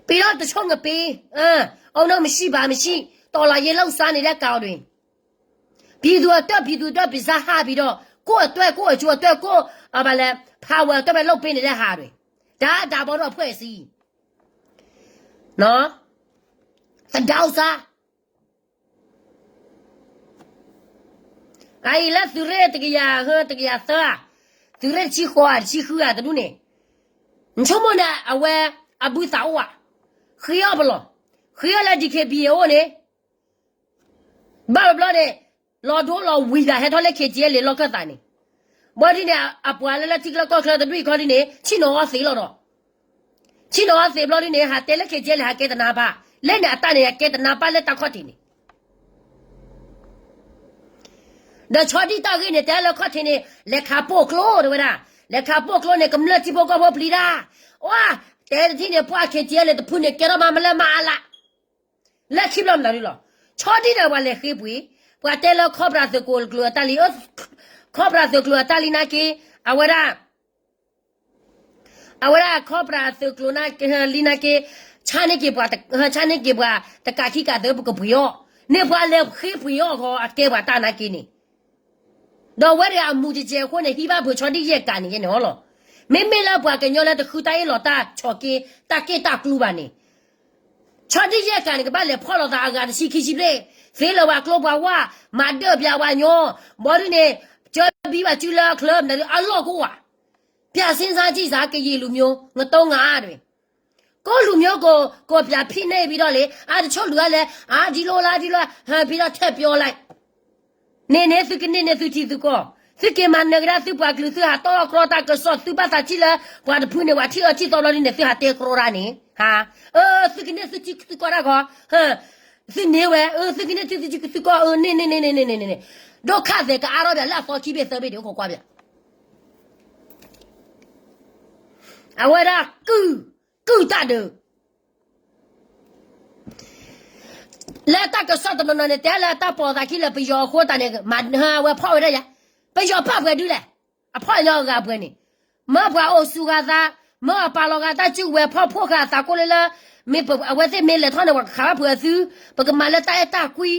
ပြီးတော့ တချို့ငပေး, အုံနောက်မရှိပါ မရှိ, တော်လှန်ရေးလှုပ်ရှားနေတဲ့ကောင်တွေ, ပြည်သူအတွက် ပြည်သူအတွက် ပစ်စဟပြီးတော့ ကိုယ့်အတွက် ကိုယ့်အကျိုးအတွက် ကိုယ့်, ဘာလဲ, power အတွက်ပဲ လုပ်ပေးနေတဲ့ဟာတွေ, ဒါက ဒါဘောတော့အဖွဲ့အစည်း, နော်, တဒေါက်စား အအံၤလၢသုးရ့ၣ် တကယၤ, တကယၤသၢ, သုးရ့ၣ်တဆံဃိးဧါ တဆံဃုဧါ တဒူၣ်န့ၣ်, နဆိကမိၣ်န့ၣ် အဝဲအဘုသးအိၣ်ဧါ, ဃ့အီၣ်ပလီၢ်, ဃ့အီၣ်လၢ DKBA အိၣ်န့ၣ်, ဘၣ်ဘျီန့ၣ်, လီၤဒိလီၤဝံၤဒၣ်ဟဲထီၣ်လၢ KTLA လီၢ်ခၢၣ်သးန့ၣ်, ဘၣ်ဒ်န့ၣ် အပှၤလၢလၢထံချၢကီၢ်ချၢတဒူၣ်အံၤခီဒ်န့ၣ် ဆ့ၣ်နီၤအီၣ်သ့လီၤဒီး ဆ့ၣ်နီၤအီၣ်သ့ဘျီဒ်န့ၣ် ဟးတဲလၢ KTLA ဟးကဲတနါပၢ်, လၢန့ၣ်အတၢ်န့ၣ် ဟးကဲတနါပၢ်လၢတၢ်ခီၣ်ထံးန့ၣ်, ဒီးဆီဒံၣ်တၢ်ဂ့ၢ်န့ၣ် တဲလၢခီၣ်ထံးန့ၣ် လဲၤခးပိာ်ကျိ တဲဝဲဒၣ်, လဲၤခးပိာ်ကျိန့ၣ် ကမျၢၢ်ထံဖိကီၢ်ဖိပျံၤတၢ်, အိၣ်, တဲတထံၣ်န့ၣ် ပှၤ K T L န့ၣ် တဖုန့ၣ် ကဲထီၣ်မးမလၢမၤအါလး, လၢခံဘျီမနုၤဒ်လီၤ, ဆီဒံၣ်ဒီးပှၤလဲၤဃ့ပှ့ၤ, ပှၤတဲလၢခီၣ်ပြၢသုးကျိၤအတၢ်လံ, ခီၣ်ပြၢသုးကျိၤအတၢ်လံနာ်က့, အဝဲဒၣ် အဝဲဒၣ်ခီၣ်ပြၢသုးကျိၤလံနာ်က့, ဆါန့ၢ်က့ၤပှၤ, ဆါန့ၢ်က့ၤပှၤတကးခံကးသၢ ပကပှ့ၤအီၤ, န့ၢ်ပှၤလဲၤဃ့ပှ့ၤအီၤဃီ အကဲပှၤတၢ်နာ်က့န့ၣ်, ဒီးအဝဲတဂၤအမူးကကဲအဃိန့ၣ် ဟံးဘၣ်ဖုးဆီဒံၣ်ယဲၢ်ကးန့ၣ်ယဲန့ၣ်အီၤလီၤ, မ့မ့ၢ်လၢပှၤကညီလၢတဃုတၢ်အ့ၣ်လိာ်တၢ်ဆီၣ်က့ တၢ်က့ၣ်တၢ်ကျူဘၣ်န့ၣ် ဆီဒံၣ်ယဲၢ်ကးန့ၣ် ကဘၣ်လဲၤဖီၣ်လိာ်သးအဂၤတဆံခံဆံဘျဲၣ်, သ့လၢၤပှၤကျိပှၤဝါ, မၤဒၢၣ်ပျးဝဲညီ, ဘီဒုန့ၣ်, ကၢဘံပှၤစုလၢအချၢ မနုၤဒ်အလီၢ်ကအိၣ်ဧါ, ပျးစ့စၢ်ကံၢ်စၢ် ကယံာ်လူၤမျိုး ငတိငါတဝဲ, ကိးလူၤမျိုးကိး, ကိးပျးဖံးန့ၢ်ဘံဒီးလံ, အါတဆိၣ်လူၤအါလဲၣ်, အါဒ်လိၣ်လၢဒ်လိၣ်, ဟၢဖံဒီးထဲပျီလၢ န့ၣ်န့ၣ် သုကန့ၢ်န့ၢ်သုထံသုကီၢ်, သုက့ၤမၤနၢၤကဒါသုပှၤကလုာ် သုဟးတီၢ်ကြီတၢ်ကစီၣ် သုဘၣ်သးထံၣ်လၢ ပှၤတဖုန့ၣ် ပှၤထံၣ်အၢထံၣ်သီဘျီဒ်န့ၣ် သုဟးတဲကြီတၢ်န့ၣ်, ဟါ, အၢ သုကန့ၢ်သုထံသုကီၢ်တၢ်ဃီ, သုန့ၢ်ဝဲ အၢ သုကန့ၢ်သုထံသုကီၢ် အၢ န့ၣ်န့ၣ်န့ၣ်န့ၣ်န့ၣ်, ဒိၣ်ခါသဲးကအါထီၣ်ဘၣ်လၢအသီခံဘ့ၣ်သၢဘ့ၣ်ဒံး အိၣ်ခိးကွၢ်ဘၣ် အဝဲဒၣ်ကုၢ်, ကုၢ်တၢ်ဒုး, လၢတၢ်ကစီၣ်တနီၤနီၤန့ၣ် တဲလၢတၢ်ပိာ်သးခံလၢပယီၤအဃိသတးန့ၣ် မၤဝဲဖီၣ်ဝဲဒၣ်ယၤ, ပယီၤပာ်ပှဲၤဒုလဲၣ်, အဖီၣ်ညီအဂၤပှဲၤန့ၣ်, မၢပှၤအိၣ်ဆူၣ်ဂၤသး, မၢအပာ်လီၤဂၤတၢ်စုကဝဲၤဖီၣ်ဖိၣ်ဃာ်အသးကိးလၢလၢ, မ့ၢ်အဝဲသ့ၣ်မ့ၢ်လဲၤထီၣ်န့ၣ် ပှၤကခးဘၣ်ပှဲၤအသု, ပကမၤလၢတၢ်အဲၣ်တၢ်ကွံ,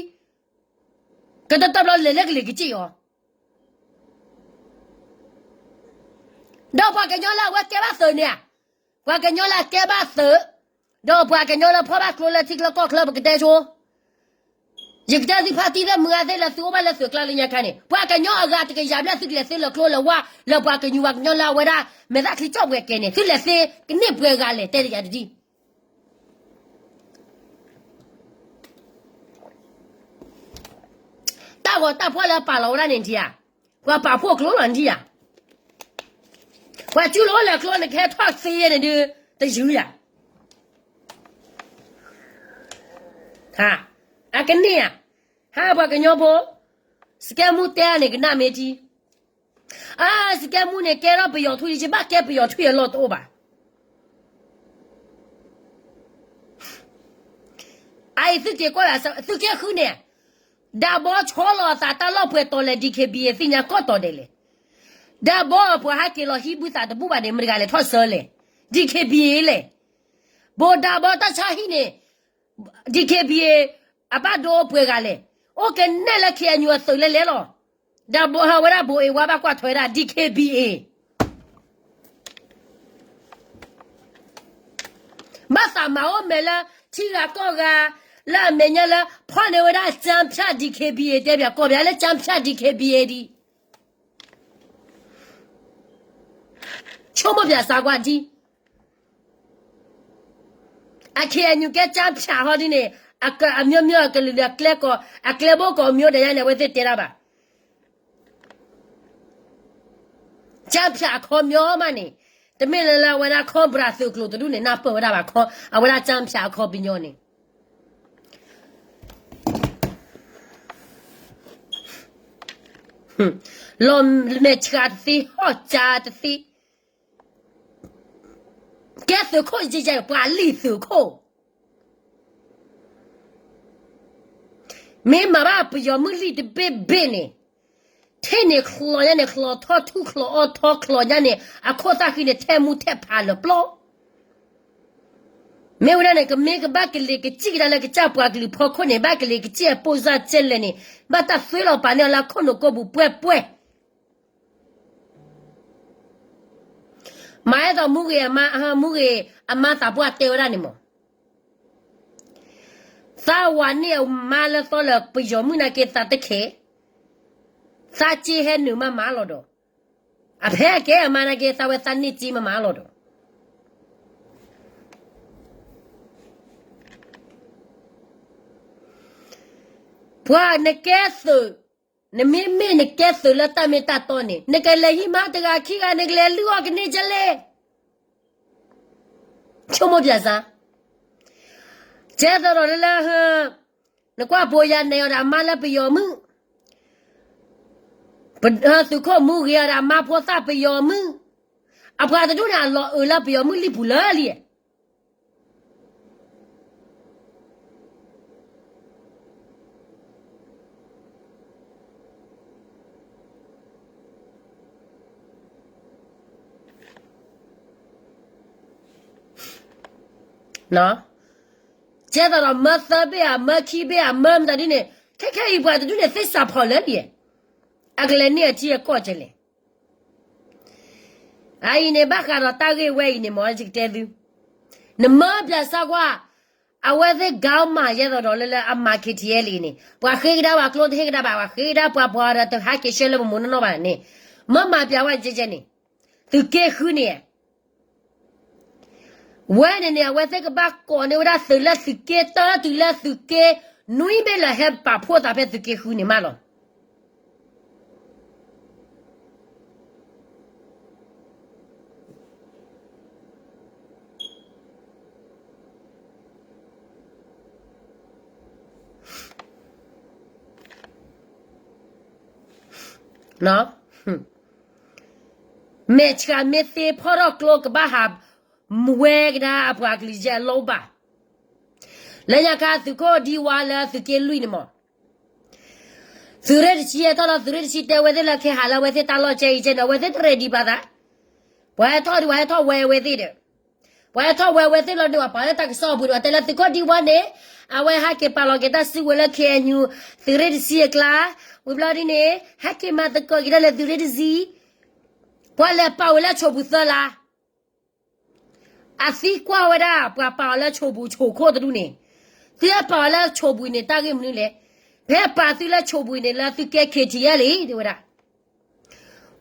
ကတၢၢ်တၢၢ်ဘျီလဲၤလၢကလံၤကစ့ၣ်အီၤ ဒီးပှၤကညီလၢအဝဲကဲဘၣ်သုးန့ၣ်ဧါ, ပှၤကညီလၢအကဲဘၣ်သုး, ဒီးပှၤကညီလၢဖီၣ်ဘၣ်ကျိလၢထံချၢကီၢ်ချၢ ပကတဲဆိ, ယကတဲသုဖါတံၢ်လၢမုၢ်ဂၤသ့ၣ်လၢသုအိၣ်ဘၣ်လၢသုးကျါလၢညါခါန့ၣ် ပှၤကညီအဂၤတကယၤဘျဲၣ် သုကလဲၤသ့လၢၤကျိလၢၤဝါ လၢပှၤကယူၤပှၤကညီလၢအဝဲဒၣ် မဲာ်သၣ်ချံကၠီၣ်ပှဲၤကဲန့ၣ် သုလဲၤသ့ကန့ၢ်ပှဲၤဂၤလဲၣ် တဲတယၤတဒံၣ် တၢ်ဂီၤတၢ်ဖီၣ်လၢပာ်လီၤဝဲဒၣ်န့ၣ်ထံဧါ, ပှၤပာ်ဖှိၣ်ကျိလီၤနထံဧါ, ပှၤကၠူလိာ်အိၣ်လၢကျိန့ၣ် ကဟဲထီၣ်သ့န့ၣ်ဒုး တယုၢ်ယၤ, အကန့ၢ်ဧါ, ဟးပှၤကညီဖိ, စကဲမူတဲန့ၣ် ကနၣ်မ့ၢ်ထံ, အါ စကဲမူန့ၣ် ကဲထီၣ်ပယီၤထွံၣ် ယဘၣ်ကဲပယီၤထွံၣ်အလီၢ်တအိၣ်ဘၣ် အအံၤသုက့ၤကွၢ် သုက့ၤဃုန့ၣ်, ဒးဘီဆီလီၤအသးတၢ်လီၢ်ပှဲၤတီၤလဲၣ် D K B A သ့ၣ်ညါကီၢ်တီၤဒဲးလဲၣ်, ဒးဘီအပှၤဟးက့ၤလီၤဟံၣ်ဘုသးတဘူၣ်ဘၣ်န့ၣ် မတဂၤလဲၤထီၣ်ဆၢလဲၣ်, D K B A လဲၣ်, ဘိးဒးဘီတၢ်ဆါဟံၣ်န့ၣ်, D K B A အဘၣ်ဒိပှဲၤဂၤလဲၣ်, အိၣ်ကနဲၣ်လၢ K N U အသုးလဲၣ်လဲၣ်လီၤ, ဒးဘီဟးဝဲဒၣ်ဘိးအ့ဝါဘၣ်ကွၢ်ထွဲဒၣ် D K B A ဘၣ်သးမၤအိၣ်မဲာ်လၢ ထံဂၤကီၢ်ဂၤ, လၢအမဲာ်ညါလၢ ဖီၣ်န့ၢ်ဝဲဒၣ် ကၠၢဖၠၣ် D K B A တဲဘၣ်ကီၢ်ဘၣ်လၢ ကၠၢဖၠၣ် D K B A ဒံး, ဆိကမိၣ်ပၠးစးကွၢ်ဒံး, အ K N U ကဲကၠၢဖၠၣ်ဟီဒ်န့ၣ်, အက အမျိုးမျိုး အကလုာ်လုာ် အကျဲကိး အကျဲဘိကိး မျိုး ဒီးယါန့ၣ် အဝဲသ့ၣ်တဲတၢ်ဘၣ် ကၠၢဖၠၣ်အခီပညီမးန့ၣ်, တမ့ၢ်လၢလၢအဝဲဒၣ်ခီၣ်ပြၢသုးကျိၤတဒူၣ်န့ၣ် နၢ်ပၢၢ်ဝဲဒၣ်ဘၣ်ခီ, အဝဲဒၣ်ကၠၢဖၠၣ်အခီပညီန့ၣ်, လီၤမဲာ်ဆှးတသ့ ဟီၣ်ကၠၢတသ့ ကဲသုးခိၣ်ယဲၢ်ယဲၢ် ပှၤလံၣ်သုးခိၣ်, မ့ၢ်မၤဘၣ်ပယီၤမုၢ်လံၣ်တဘ့ၣ်ဘ့ၣ်န့ၣ်, ထံၣ်န့ၣ်ချီညါန့ၣ် ချီထီၣ်ထူၣ်ချီအီၣ်ထီချီညါန့ၣ် အခိၣ်သၣ်ဃံန့ၣ် ထဲမူထဲဖးလၢာ်ပျီ မ့ၢ်ဝဲဒၣ်န့ၣ် ကမ့ၢ်ကဘၣ်ကလံၤကစံၣ်ကဒါလၢကစၢ်ပှၤကလုာ်ဖီခိၣ်န့ၣ် ဘၣ်ကလံၤကစံၣ်အပိၢ်စၢ်ကဲလဲၣ်န့ၣ် ဘၣ်တၢ်သွဲလီၤပာ်န့ၢ်အီၤလၢခိၣ်နူာ်ကိးပူၤပှဲၤပှဲၤ မၤအဲၣ်သိးမူဂ့ၤအမါ, မူဂ့ၤအမါသးပှၢ်တဲဝဲဒၣ်န့ၣ်မး, သးဝၤန့ၢ်အမါလၢသီလၢပယီၤမုၣ်နာ်က့သးတခဲ, သးစ့ဟဲနုာ်မးမးလီၤဒီး, အဖဲအကဲအမါနာ်က့ သးဝဲသးန့ၢ်စ့မးမးလီၤဒီး ပှၤနကဲသုး, နမ့မ့ၢ်နကဲသုးလၢတၢ်မ့ၢ်တၢ်တီန့ၣ် နကလဲၤဟံးမါတဂၤခံဂၤ နကလဲၤလုၢ်အီၣ်ကန့ၢ်ကလဲၣ်. ဆိကမိၣ်ပၠးစၢ်, ကဲသးဒီးလၢလၢ, နကွၢ်ပိယၤနဲၣ်အီၤဒီးအမါလၢပယီၤမုၣ်, ပသုးခိၣ်မူဂ့ၤအီၤဒီးအမါဖိသၣ်ပယီၤမုၣ်, အပှၤတဒူၣ်န့ၣ် အလီၤအုးလၢပယီၤမုၣ်လံာ်ပူၤလၢလံ. ကဲသိးဒီးမၢသၢဘ့ၣ်ဧါ မၢခံဘ့ၣ်ဧါ မၢမတၤဒ်န့ၣ် ခဲခဲအံၤပှၤတဒူၣ်န့ၣ် သ့ၣ်စးဖီၣ်လၢလံ. အကလဲၤန့ၢ်အထံအကီၢ်ကလဲၣ်. အအံၤန့ၣ် ဘၣ်ဃးဒီးတၢ်ဂ့ၢ်ဝဲအံၤန့ၣ် မ်ယကတဲသု, နမၢပၠးစၢ်ကွၢ်, အဝဲသ့ၣ်ကါမၤယဲသိးဒီးလၢလၢအမၤ K T L A န့ၣ် ပှၤဃ့ကဒါပှၤကျိတဟ့ၣ်ကဒါဘၣ် ပှၤဃ့ကဒါပှၤပှၤဒီးတဟးက့ၤဆှၢလၢပမိၢ်နီၢ်နီၢ်ဘၣ်န့ၣ်, မၢမၤပၠးဝဲကဲကဲန့ၣ်, သုးက့ဃုန့ၣ် ဝဲန့ၣ်န့ၣ် အဝဲသ့ၣ်ကဘၣ်ကိးန့ၢ်ဝဲဒၣ်သုးလၢသုးက့တၢတုၤလၢသုးက့နွံဘ့ၣ်လၢဟဲပာ်ဖှိၣ်သးဖဲသုးက့ဃုန့ၣ်မးလီၤ. မဲာ်ဆှးမ့ၢ်သ့ဖီထီၣ်ကျိကဘၣ်ဟးဝဲကဒါအပှၤကလုာ်ယဲၢ်အလီၢ်ဘၣ်. လၢညါခါသုးခိၣ်ဒံဝါလၢသုးက့လွံၢ်န့ၣ်မး သုးရ့ၣ်တဆံဟဲထီၣ်ဒီး သုးရ့ၣ်တဆံတဲဝဲသ့ၣ်လၢခဲဟးလၢအဝဲသ့ၣ်တၢ်လီၢ်ကဲအံၤကဲန့ၣ် အဝဲသ့ၣ်တ ready ဘၣ်သး, ပှၤဟဲထီၣ်ဒီး ပှၤဟဲထီၣ်ဝဲအဝဲသ့ၣ်ဒီး, ပှၤဟဲထီၣ်ဝဲအဝဲသ့ၣ်လီၤန့ၣ် ပှၤပာ်လၢတၢ်ကစီၣ်အပူၤန့ၣ် ပှၤတဲလၢသုးခိၣ်ဒံဝါန့ၣ်, အဝဲဟဲက့ၤပာ်လီၤက့ၤတၢ်စုကဝဲၤလၢ K N U သုးရ့ၣ်တဆံအကျါ, ဝံၤဘျီဒ်န့ၣ် ဟဲက့ၤမၤသကိးက့ၤတၢ်လၢသုးရ့ၣ်တဆံ, ပှၤလဲၤပာ်ဝဲလၢဆိးပူၤသၢလါ အသံကွၢ်ဝဲဒၣ် ပှၤပာ်အီၤလၢဆိးပူၤဆိးခိၣ်တဒူၣ်န့ၣ်, သုဟဲပာ်အီၤလၢဆိးပူၤန့ၣ် တၢ်ဂ့ၢ်မနုၤလဲၣ်, ဖဲပာ်သုလၢဆိးပူၤန့ၣ် လၢသုကဲ K T L A တဲဝဲဒၣ်,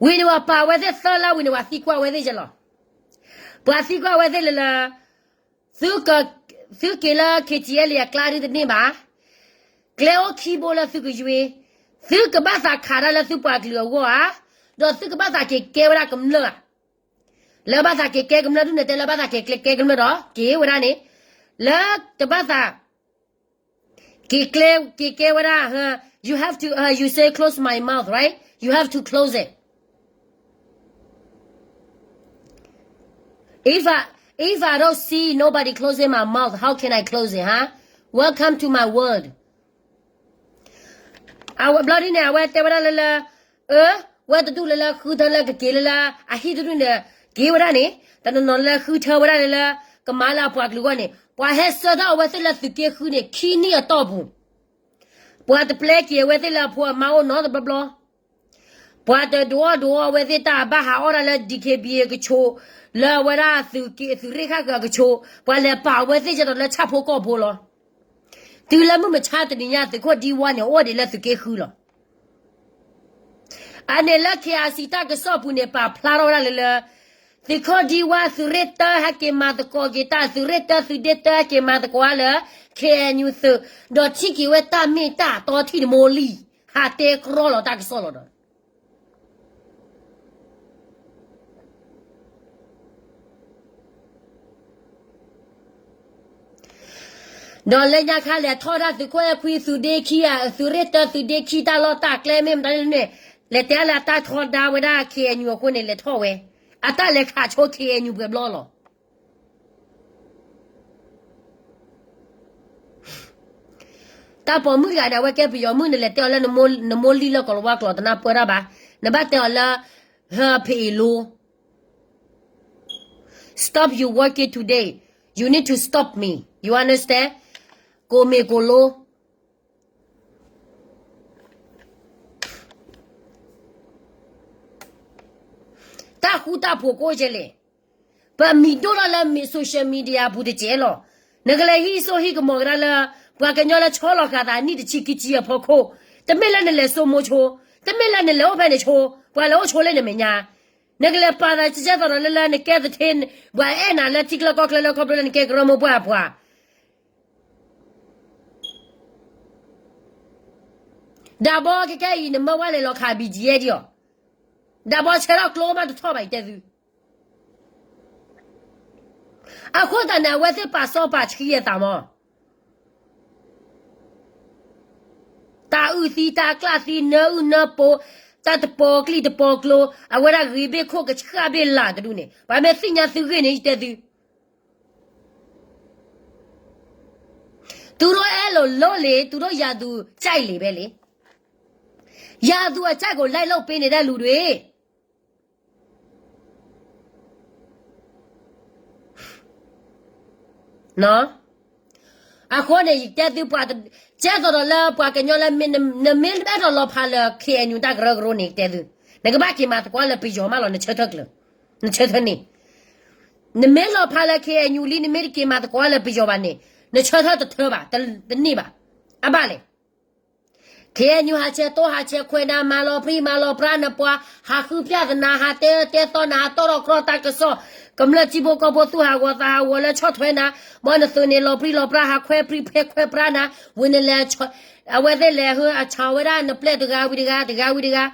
ဝံၤန့ၣ်ပှၤပာ်ဝဲသ့ၣ်သၢလါဝံၤန့ၣ် ပှၤသံကွၢ်ဝဲသ့ၣ်ယဲလီၤ, ပှၤသံကွၢ်ဝဲသ့ၣ်လၢလၢ သုက့ၤလၢ K T L A အကျါဒ်တန့ၢ်ဘၣ်, ကျဲအိၣ်ခံဘိလၢသုကယွ့, သုကဘၣ်သးခးတၢ်လၢသုပှၤကလုာ်အဂီၢ်ဧါ, ဒီးသုကဘၣ်သးက့ၤကဲဝဲဒၣ်ကမျၢၢ်ဧါ, လၢဘၣ်သးက့ၤကဲကမျၢၢ်ဒ်န့ၣ် တဲလၢဘၣ်သးက့ၤကဲကမျၢၢ်ဒီး က့ၤဝဲဒၣ်န့ၣ်, လၢတဘၣ်သး က့ၤကျဲ က့ၤကဲဝဲဒၣ်, you have to, uh, you say close my mouth, right? You have to close it. If I, if I don't see nobody closing my mouth, how can I close it, huh? Welcome to my world. အဝဲဘျီဒ်န့ၣ် အဝဲတဲဝဲဒၣ်လၢလၢ, အၢ, ဝဲတဒူၣ်လၢလၢဃုထၢလၢကက့ၤလၢလၢ, အဟံၣ်တဒူၣ်န့ၣ်, က့ၤဝဲဒၣ်န့ၣ်, တနီၤနီၤလၢဃုထၢဝဲဒၣ်လၢလၢ, ကမၤလၢအပှၤကလုာ်အဂီၢ်န့ၣ် ပှၤဟဲဆှၢထီၣ်အဝဲသ့ၣ်လၢသုးက့ဃုန့ၣ် ခံနံၣ်အတီၢ်ပူၤ, ပှၤတပျဲက့ၤအဝဲသ့ၣ်လၢအဖိအမါအိၣ်နီတဘျီဘျီ ပှၤတဒုးအီၣ်ဒုးအီအဝဲသ့ၣ်တၢ်ဘၣ်ဟးအီၣ်ဒၣ်လၢ D K B A ကဆိး, လၢအဝဲဒၣ်သုးက့ သုးရ့ၣ်ဃၣ်ဃၢၤအကဆိး, ပှၤလဲၤပာ်အဝဲသ့ၣ်ကဲဒီးလၢဆၣ်ဖိကီၢ်ဖိလီၤ. တုၤလၢမုၢ်မဆါတနံၤညါ သုးခိၣ်ဒံဝါန့ၣ် အိၣ်ဒံးလၢသုးက့ဃုလီၤ. အန့ၣ်လၢ K I C တၢ်ကစီၣ်ပူၤန့ၣ် ပာ်ဖျါထီၣ်ဝဲဒၣ်လၢလၢ, သုးခိၣ်ဒံဝါ သုးရ့ၣ်တၢ ဟဲက့ၤမၤသကိးက့ၤတၢ် သုးရ့ၣ်တၢ သုးဒ့တၢ ဟဲက့ၤမၤသကိးလၢ K N U သုး, ဒီးထံၣ်က့ၤဝဲတၢ်မ့ၢ်တၢ်တီထံၣ်တမိၢ်လံ, ဟးတဲကြီလီၤတၢ်ကစီၣ်လီၤဒီး ဒီးလၢညါခါလဲၤထီၣ်ဒၣ်သုးခိၣ်အဲၣ်ခွံသုးဒ့ခံ, သုးရ့ၣ်တၢသုးဒ့ခံတၢ်လီၢ်တၢ်ကျဲမ့ၢ်မတၤန့ၣ်, လဲၤတဲလၢအတၢ်ထီဒါဝဲဒၣ် K N U အဃိန့ၣ် လဲၤထီၣ်ဝဲ, အတၢ်လဲၤခးဆိ K N U ပှဲၤဘျီလီၤ. တၢ်ပိာ်မုၣ်တဂၤန့ၣ် အဝဲကဲပယီၤမုၣ်န့ၣ် လဲၤတဲအီၤလၢနမိၢ်လံၢ်လၢကီၤလၤဝါကျိာ် တနၢ်ပၢၢ်တၢ်ဘၣ်, နဘၣ်တဲအီၤလၢ ဟၢဖံးလိ Stop you working today. You need to stop me. You understand? ကိးမ့ၢ်ကိးလိ တၢ်ဃူတၢ်ဖိးကိးကဲလဲၣ်. ပမံၤဒိၣ်ထီၣ်လၢ social media ပူၤတကဲလီၤ. နကလဲၤဟံးစိဟံးကမီၤကဒါလၢ ပှၤကညီလၢဆီလီၤဃာ်သးနံၣ်တဆံခံဆံအဖီခိၣ်, တမ့ၢ်လၢနလဲၤစိမိၤဆိ, တမ့ၢ်လၢနလဲၤအိၣ်ဖဲန့ၣ်ဆိ, ပှၤလဲၤအိၣ်ဆိလၢနမဲာ်ညါ, နကလဲၤပာ်သးကဲသိးဒီးလၢလၢနကဲသထ့, ပှၤအဲၣ်နၤလၢထံကျါကီၢ်ကျါလၢခီဖျိလၢနကဲကရၢမိၢ်ပှၢ်အပှၤ ဒၣ်ဘီခဲခဲအံၤ နမၢဝဲလဲၤလီၤခး B G F ဒံးအီၤ, ဒၣ်ဘီဆဲးထီၣ်ကျိမးတထီၣ်ဘၣ်အံၤတဲသု, အဃိသတးန့ၣ် အဝဲသ့ၣ်ပာ်စီပာ်ဆှံအသးမး, တၢ်အုၣ်သံ တၢ်ကျၣ်သံ နၢအုၣ်နၢပိာ်, တၢ်တပီၤကျိၣ်တပီၤကျိၤ အဝဲဒၣ်ဂ့ၤဘ့ၣ်ခိၣ်ကဆှၣ်ဘ့ၣ်လၢ်တဒူၣ်န့ၣ် ပှၤမ့ၢ်သ့ၣ်ညါသုဂ့ၢ်န့ၣ် ယတဲသု သူတို့အဲလိုလုပ်လေ သူတို့ရာသူကြိုက်လေပဲလေ ရာသူအကြိုက်ကိုလိုက်လုပ်ပေးနေတဲ့လူတွေ အဃိန့ၣ် ယတဲသုပှၤ ကဲသိးဒီးလၢပှၤကညီလၢ နမ့ၢ်အဲၣ်ဒိးလီၤဖးလၢ K N U တၢ်ကရၢကရိန့ၣ် ယတဲသု နကဘၣ်က့ၤမၤသကိးလၢပယီၤမးလီၤ နဆၢထၢၣ်ကျၢၤ နဆၢထၢၣ်န့ၣ် နမ့ၢ်လီၤဖးလၢ K N U လံ နမ့ၢ်တက့ၤမၤသကိးလၢပယီၤဘၣ်န့ၣ် နဆၢထၢၣ်တထၢဘၣ် တန့ၢ်ဘၣ် အဘၣ်လဲၣ် K N U ဟးဆဲးတိၢ်ဟးဆဲးခွဲးနၤ မၤလီၤပြံမၤလီၤပြါနပှၤ ဟးဃုဖၠၣ်သနၤ ဟးတဲအၢတဲသီနၤ ဟးတီၢ်ထီၣ်ကြီတၢ်ကစီၣ် ကမျၢၢ်ထံဖိကီၢ်ဖိသူၣ်ဟးဂီၤသးဟးဂီၤလၢဆီၣ်ထွဲနၤ မ်နသုးန့ၣ်လီၤပြံလီၤပြါ ဟးခွဲးပြံခွဲးပြါနၤ ဝံၤနလဲၤ အဝဲသ့ၣ်လဲၤဟၢအဆၣ်ဝဲဒၣ်နပျဲၢ်တဂၤဝံၤတဂၤ တဂၤဝံၤတဂၤ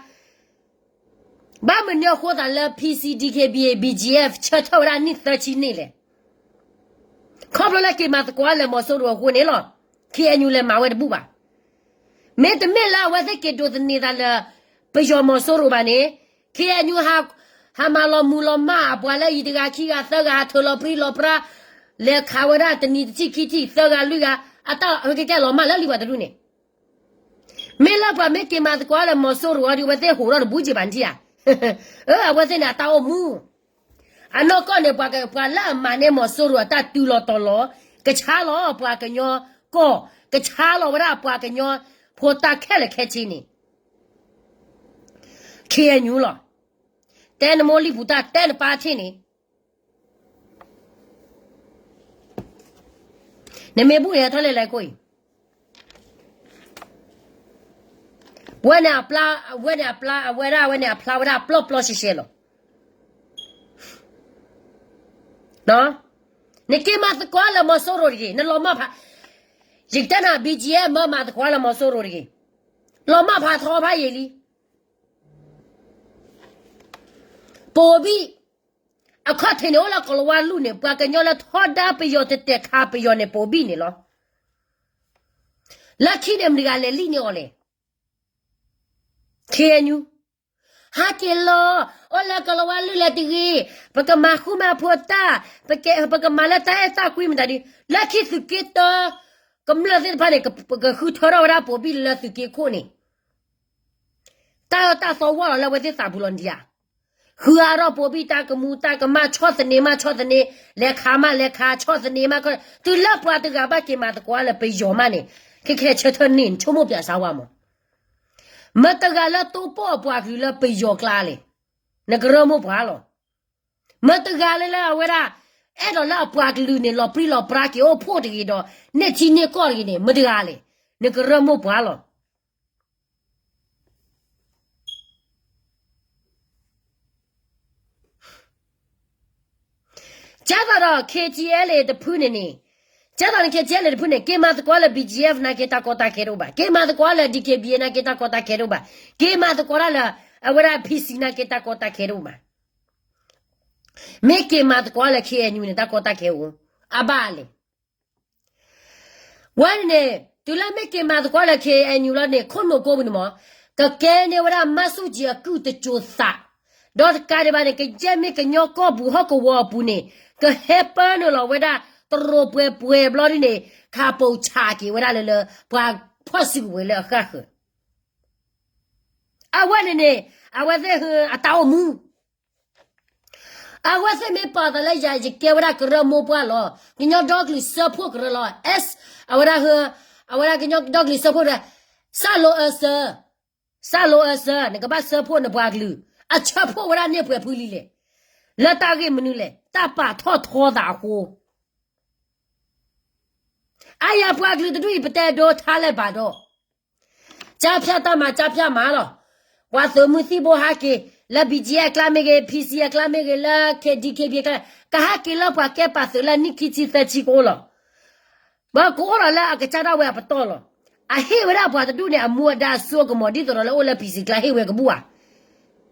ဘၣ်မနုၤအဃိသးလၢ P C, D K B A, B G F ဆၢထၢၣ်ဝဲဒၣ်နံၣ်သၢဆံန့ၣ်လဲၣ် ခီဖျိလၢက့ၤမၤသကိးလၢမီၤစိရိၤအဃိန့ၣ်လီၤ K N U လဲၤမၤဝဲတဘူၣ်ဘၣ် မ့တမ့ၢ်လၢအဝဲသ့ၣ်က့ၤဒိးသန့ၤသးလၢ ပယီၤမီၤစိရိၤဘၣ်န့ၣ် K N U ဟးမၤလီၤမုၢ်လီၤမၢ်အပှၤလၢအံၤတဂၤခံဂၤသၢဂၤ ဟးထုးလီၤပြံလီၤပြါ လဲၤခးဝဲဒၣ်တနံၤတဆံခံထံၣ်သၢဂၤလွံၢ်ဂၤ အတၢ်ဟဲကဲကဲလီၤမၢ်လၢလံပှၤတဒူၣ်န့ၣ် မ့ၢ်လၢပှၤမ့ၢ်က့ၤမၤသကိးလၢမီၤစိရိၤအံၤဒီး အဝဲသ့ၣ်ဟူးထီၣ်တဘူၣ်က့ၤဘၣ်နထံၣ်ဧါ အဝဲသ့ၣ်န့ၣ် အတၢ်အိၣ်မူ အနီၢ်ကီၢ်န့ၣ် ပှၤလၢအမၤန့ၢ်မီၤစိရိၤအတၢ်တုၤလီၤတီၤလီၤ ကဆါလီၤပှၤကညီကီၢ် ကဆါလီၤဝဲဒၣ်ပှၤကညီဖိတၢ်ခဲလၢာ်ခဲဆ့န့ၣ် K N U လီၤ. တဲနမိၢ်လံၢ်ပူၤတၢ်တဲနပၢ်ထံၣ်န့ၣ် နမ့ၢ်ဘူၣ်န့ၣ် ဟဲထီၣ်လဲၤလဲၤကိၣ်အံၤ ဝဲန့ၣ်အပျါ, ဝဲန့ၣ်အပျါ, အဝဲဒၣ်ဝဲန့ၣ်အဖျါဝဲဒၣ်ပျီပျီရှဲရှဲလီၤ. နက့ၤမၤသကိးလၢမီၤစိရိၤတဂ့ၤ, နလီၤမၢ်ဖး, ယကတဲနၤ B G F မၢမၤသကိးလၢမီၤစိရိၤတဂ့ၤ, လီၤမၢ်ဖးထီဖးယံာ်လံ. ပိာ်ဘံၣ်, အခီၣ်ထံးန့ၣ် အိၣ်လၢကီၤလၤဝါလူၢ်န့ၣ် ပှၤကညီလၢထီဒါပယီၤတတဲာ်ခးပယီၤန့ၣ် ပိာ်ဘံၣ်န့ၣ်လီၤ. လၢခံန့ၣ်မတၤတဂၤလဲၤလံန့ၢ်အီၤလဲၣ်. K N U ဟးက့ၤလီၤ, အိၣ်လၢကီၤလၤဝါလူၢ်လဲၤတဂ့ၤ, ပကမၤဃူမၤဖိးတၢ်, ပကမၤလၢတၢ်အဲၣ်တၢ်ကွံမတၤဒု, လၢခံသုးက့တၢ, ကမျၢၢ်သ့ၣ်တဖၣ်န့ၣ် ကဃုထၢထီၣ်ဝဲဒၣ်ပိာ်ဘံၣ်လၢသုးက့ခိၣ်န့ၣ်, တၢ်အၢတၢ်သီဝီၢ်လီၤလၢအဝဲသ့ၣ်သးပူၤလီၤဒံးဧါ. ဃုအါထီၣ်ပိာ်ဘံၣ်တၢ်ကမူၤတၢ်ကမၣ် ဆီၣ်သနံးမးဆီၣ်သနံး, လဲၤခးမးလဲၤခး ဆီၣ်သနံးမး, တုၤလၢပှၤတဂၤဘၣ်က့ၤမၤသကိးလၢပယီၤမးန့ၣ်, ခဲခဲဆၢထၢၣ်န့ၢ် ဆိကမိၣ်ပၠးစါဝါမး မတဂၤလၢတိပိာ်အပှၤကလုာ်လၢပယီၤကျါလဲၣ်, နကရၢမိၢ်ပှၢ်လီၤ. မတဂၤလၢလၢအဝဲဒၣ် အဲၣ်ဒိးလၢအပှၤကလုာ်န့ၣ် လီၤပြံလီၤပြါက့ၤအိၣ်ဖှိၣ်တဂ့ၤဒီး န့ၢ်ထံန့ၢ်ကီၢ်တဂ့ၤန့ၣ် မတဂၤလဲၣ်, နကရၢမိၢ်ပှၢ်လီၤ. ကဲသိးဒီး K T L A တဖုန့ၣ်န့ၣ်, ကဲသိးန့ၣ် K T L A တဖုန့ၣ် က့ၤမၤသကိးလၢ B G F နာ်က့တၢ်ကီတၢ်ခဲတအိၣ်ဘၣ်, က့ၤမၤသကိးလၢ D K B A နာ်က့တၢ်ကီတၢ်ခဲတအိၣ်ဘၣ်, က့ၤမၤသကိးတၢ်လၢ အဝဲဒၣ် P C နာ်က့တၢ်ကီတၢ်ခဲတအိၣ်ဘၣ်, မ့ၢ်က့ၤမၤသကိးလၢ K N U န့ၣ် တၢ်ကီတၢ်ခဲအိၣ်, အဘၣ်လဲၣ်. ဝဲန့ၣ်န့ၣ် တုၤလၢမ့ၢ်က့ၤမၤသကိးလၢ K N U လီၤန့ၣ် ခိၣ်နူာ်ကိးပူၤန့ၣ်မး, ကကဲန့ၢ်ဝဲဒၣ်မၤဆူၣ်ကၠံအကုၢ်တစိၤသး, ဒီးတကးဒံးဘၣ်န့ၣ် ကယဲၢ်မ့ၢ်ကညီကီၢ်ပူၤဟီၣ်ကဝီၤအပူၤန့ၣ် ကဟဲပၢနုာ်လီၤဝဲဒၣ် တရူးပှဲၤပှဲၤဘျီဒ်န့ၣ် ခးပိာ်ဆးက့ၤဝဲဒၣ်လၢလၢ ပှၤဖီၣ်စုကဝဲၤလၢအဃၣ်ဃၢၤ အဝဲန့ၣ်န့ၣ် အဝဲသ့ၣ်ဟ့ၣ်အတၢ်အိၣ်မူ အဝဲသ့ၣ်မ့ၢ်ပာ်သးလၢယၤ ယကဲဝဲဒၣ်ကရၢမိၢ်ပှၢ်လီၤ. ကညီဒီကလုာ်စၢဖှိၣ်ကရၢလီၤ. S အဝဲဒၣ်ဟ့ၣ်, အဝဲဒၣ်ကညီဒီကလုာ်စၢဖှိၣ်ဒီး စၢ်လိာ်အၢစၢ, စၢ်လိာ်အၢစၢ, နကဘၣ်စၢဖှိၣ်နပှၤကလုာ်, အဆၢဖှိၣ်ဝဲဒၣ်န့ၢ်ပှဲၤဖုလံလဲၣ်. လၢတၢ်ဂ့ၢ်မနုၤလဲၣ်, တၢ်ပာ်ထီၣ်ထီသးအဃိ အါယၤပှၤကလုာ်တဒူၣ်အံၤ ပတဲဒိထါလဲၣ်ဘၣ်ဒီး ကၢဖၠၣ်တၢ်မၤ ကၢဖၠၣ်မၤလီၤ. ပှၤသုးမုၢ်သံၣ်ဘိဟးက့ၤ လၢ B G F အကျါမ့ၢ်ဂ့ၤ, P C အကျါမ့ၢ်ဂ့ၤ, လၢ K D K B အကျါ, ကဟဲက့ၤလၢပှၤကဲပာ်သုးလၢနံၣ်ခံဆံသၢဆံကအိၣ်လီၤ. ဘၣ်ကအိၣ်လီၤလၢအကစၢ်ဒၣ်ဝဲအပတီၢ်လီၤ. အဟ့ၣ်ဝဲဒၣ်ပှၤတဒူၣ်န့ၣ် အမူအဒါအစိအကမီၤ ဒ်သိးဒီးလၢအိၣ်လၢ P C ကျါဟ့ၣ်ဝဲကဘူၣ်ဧါ.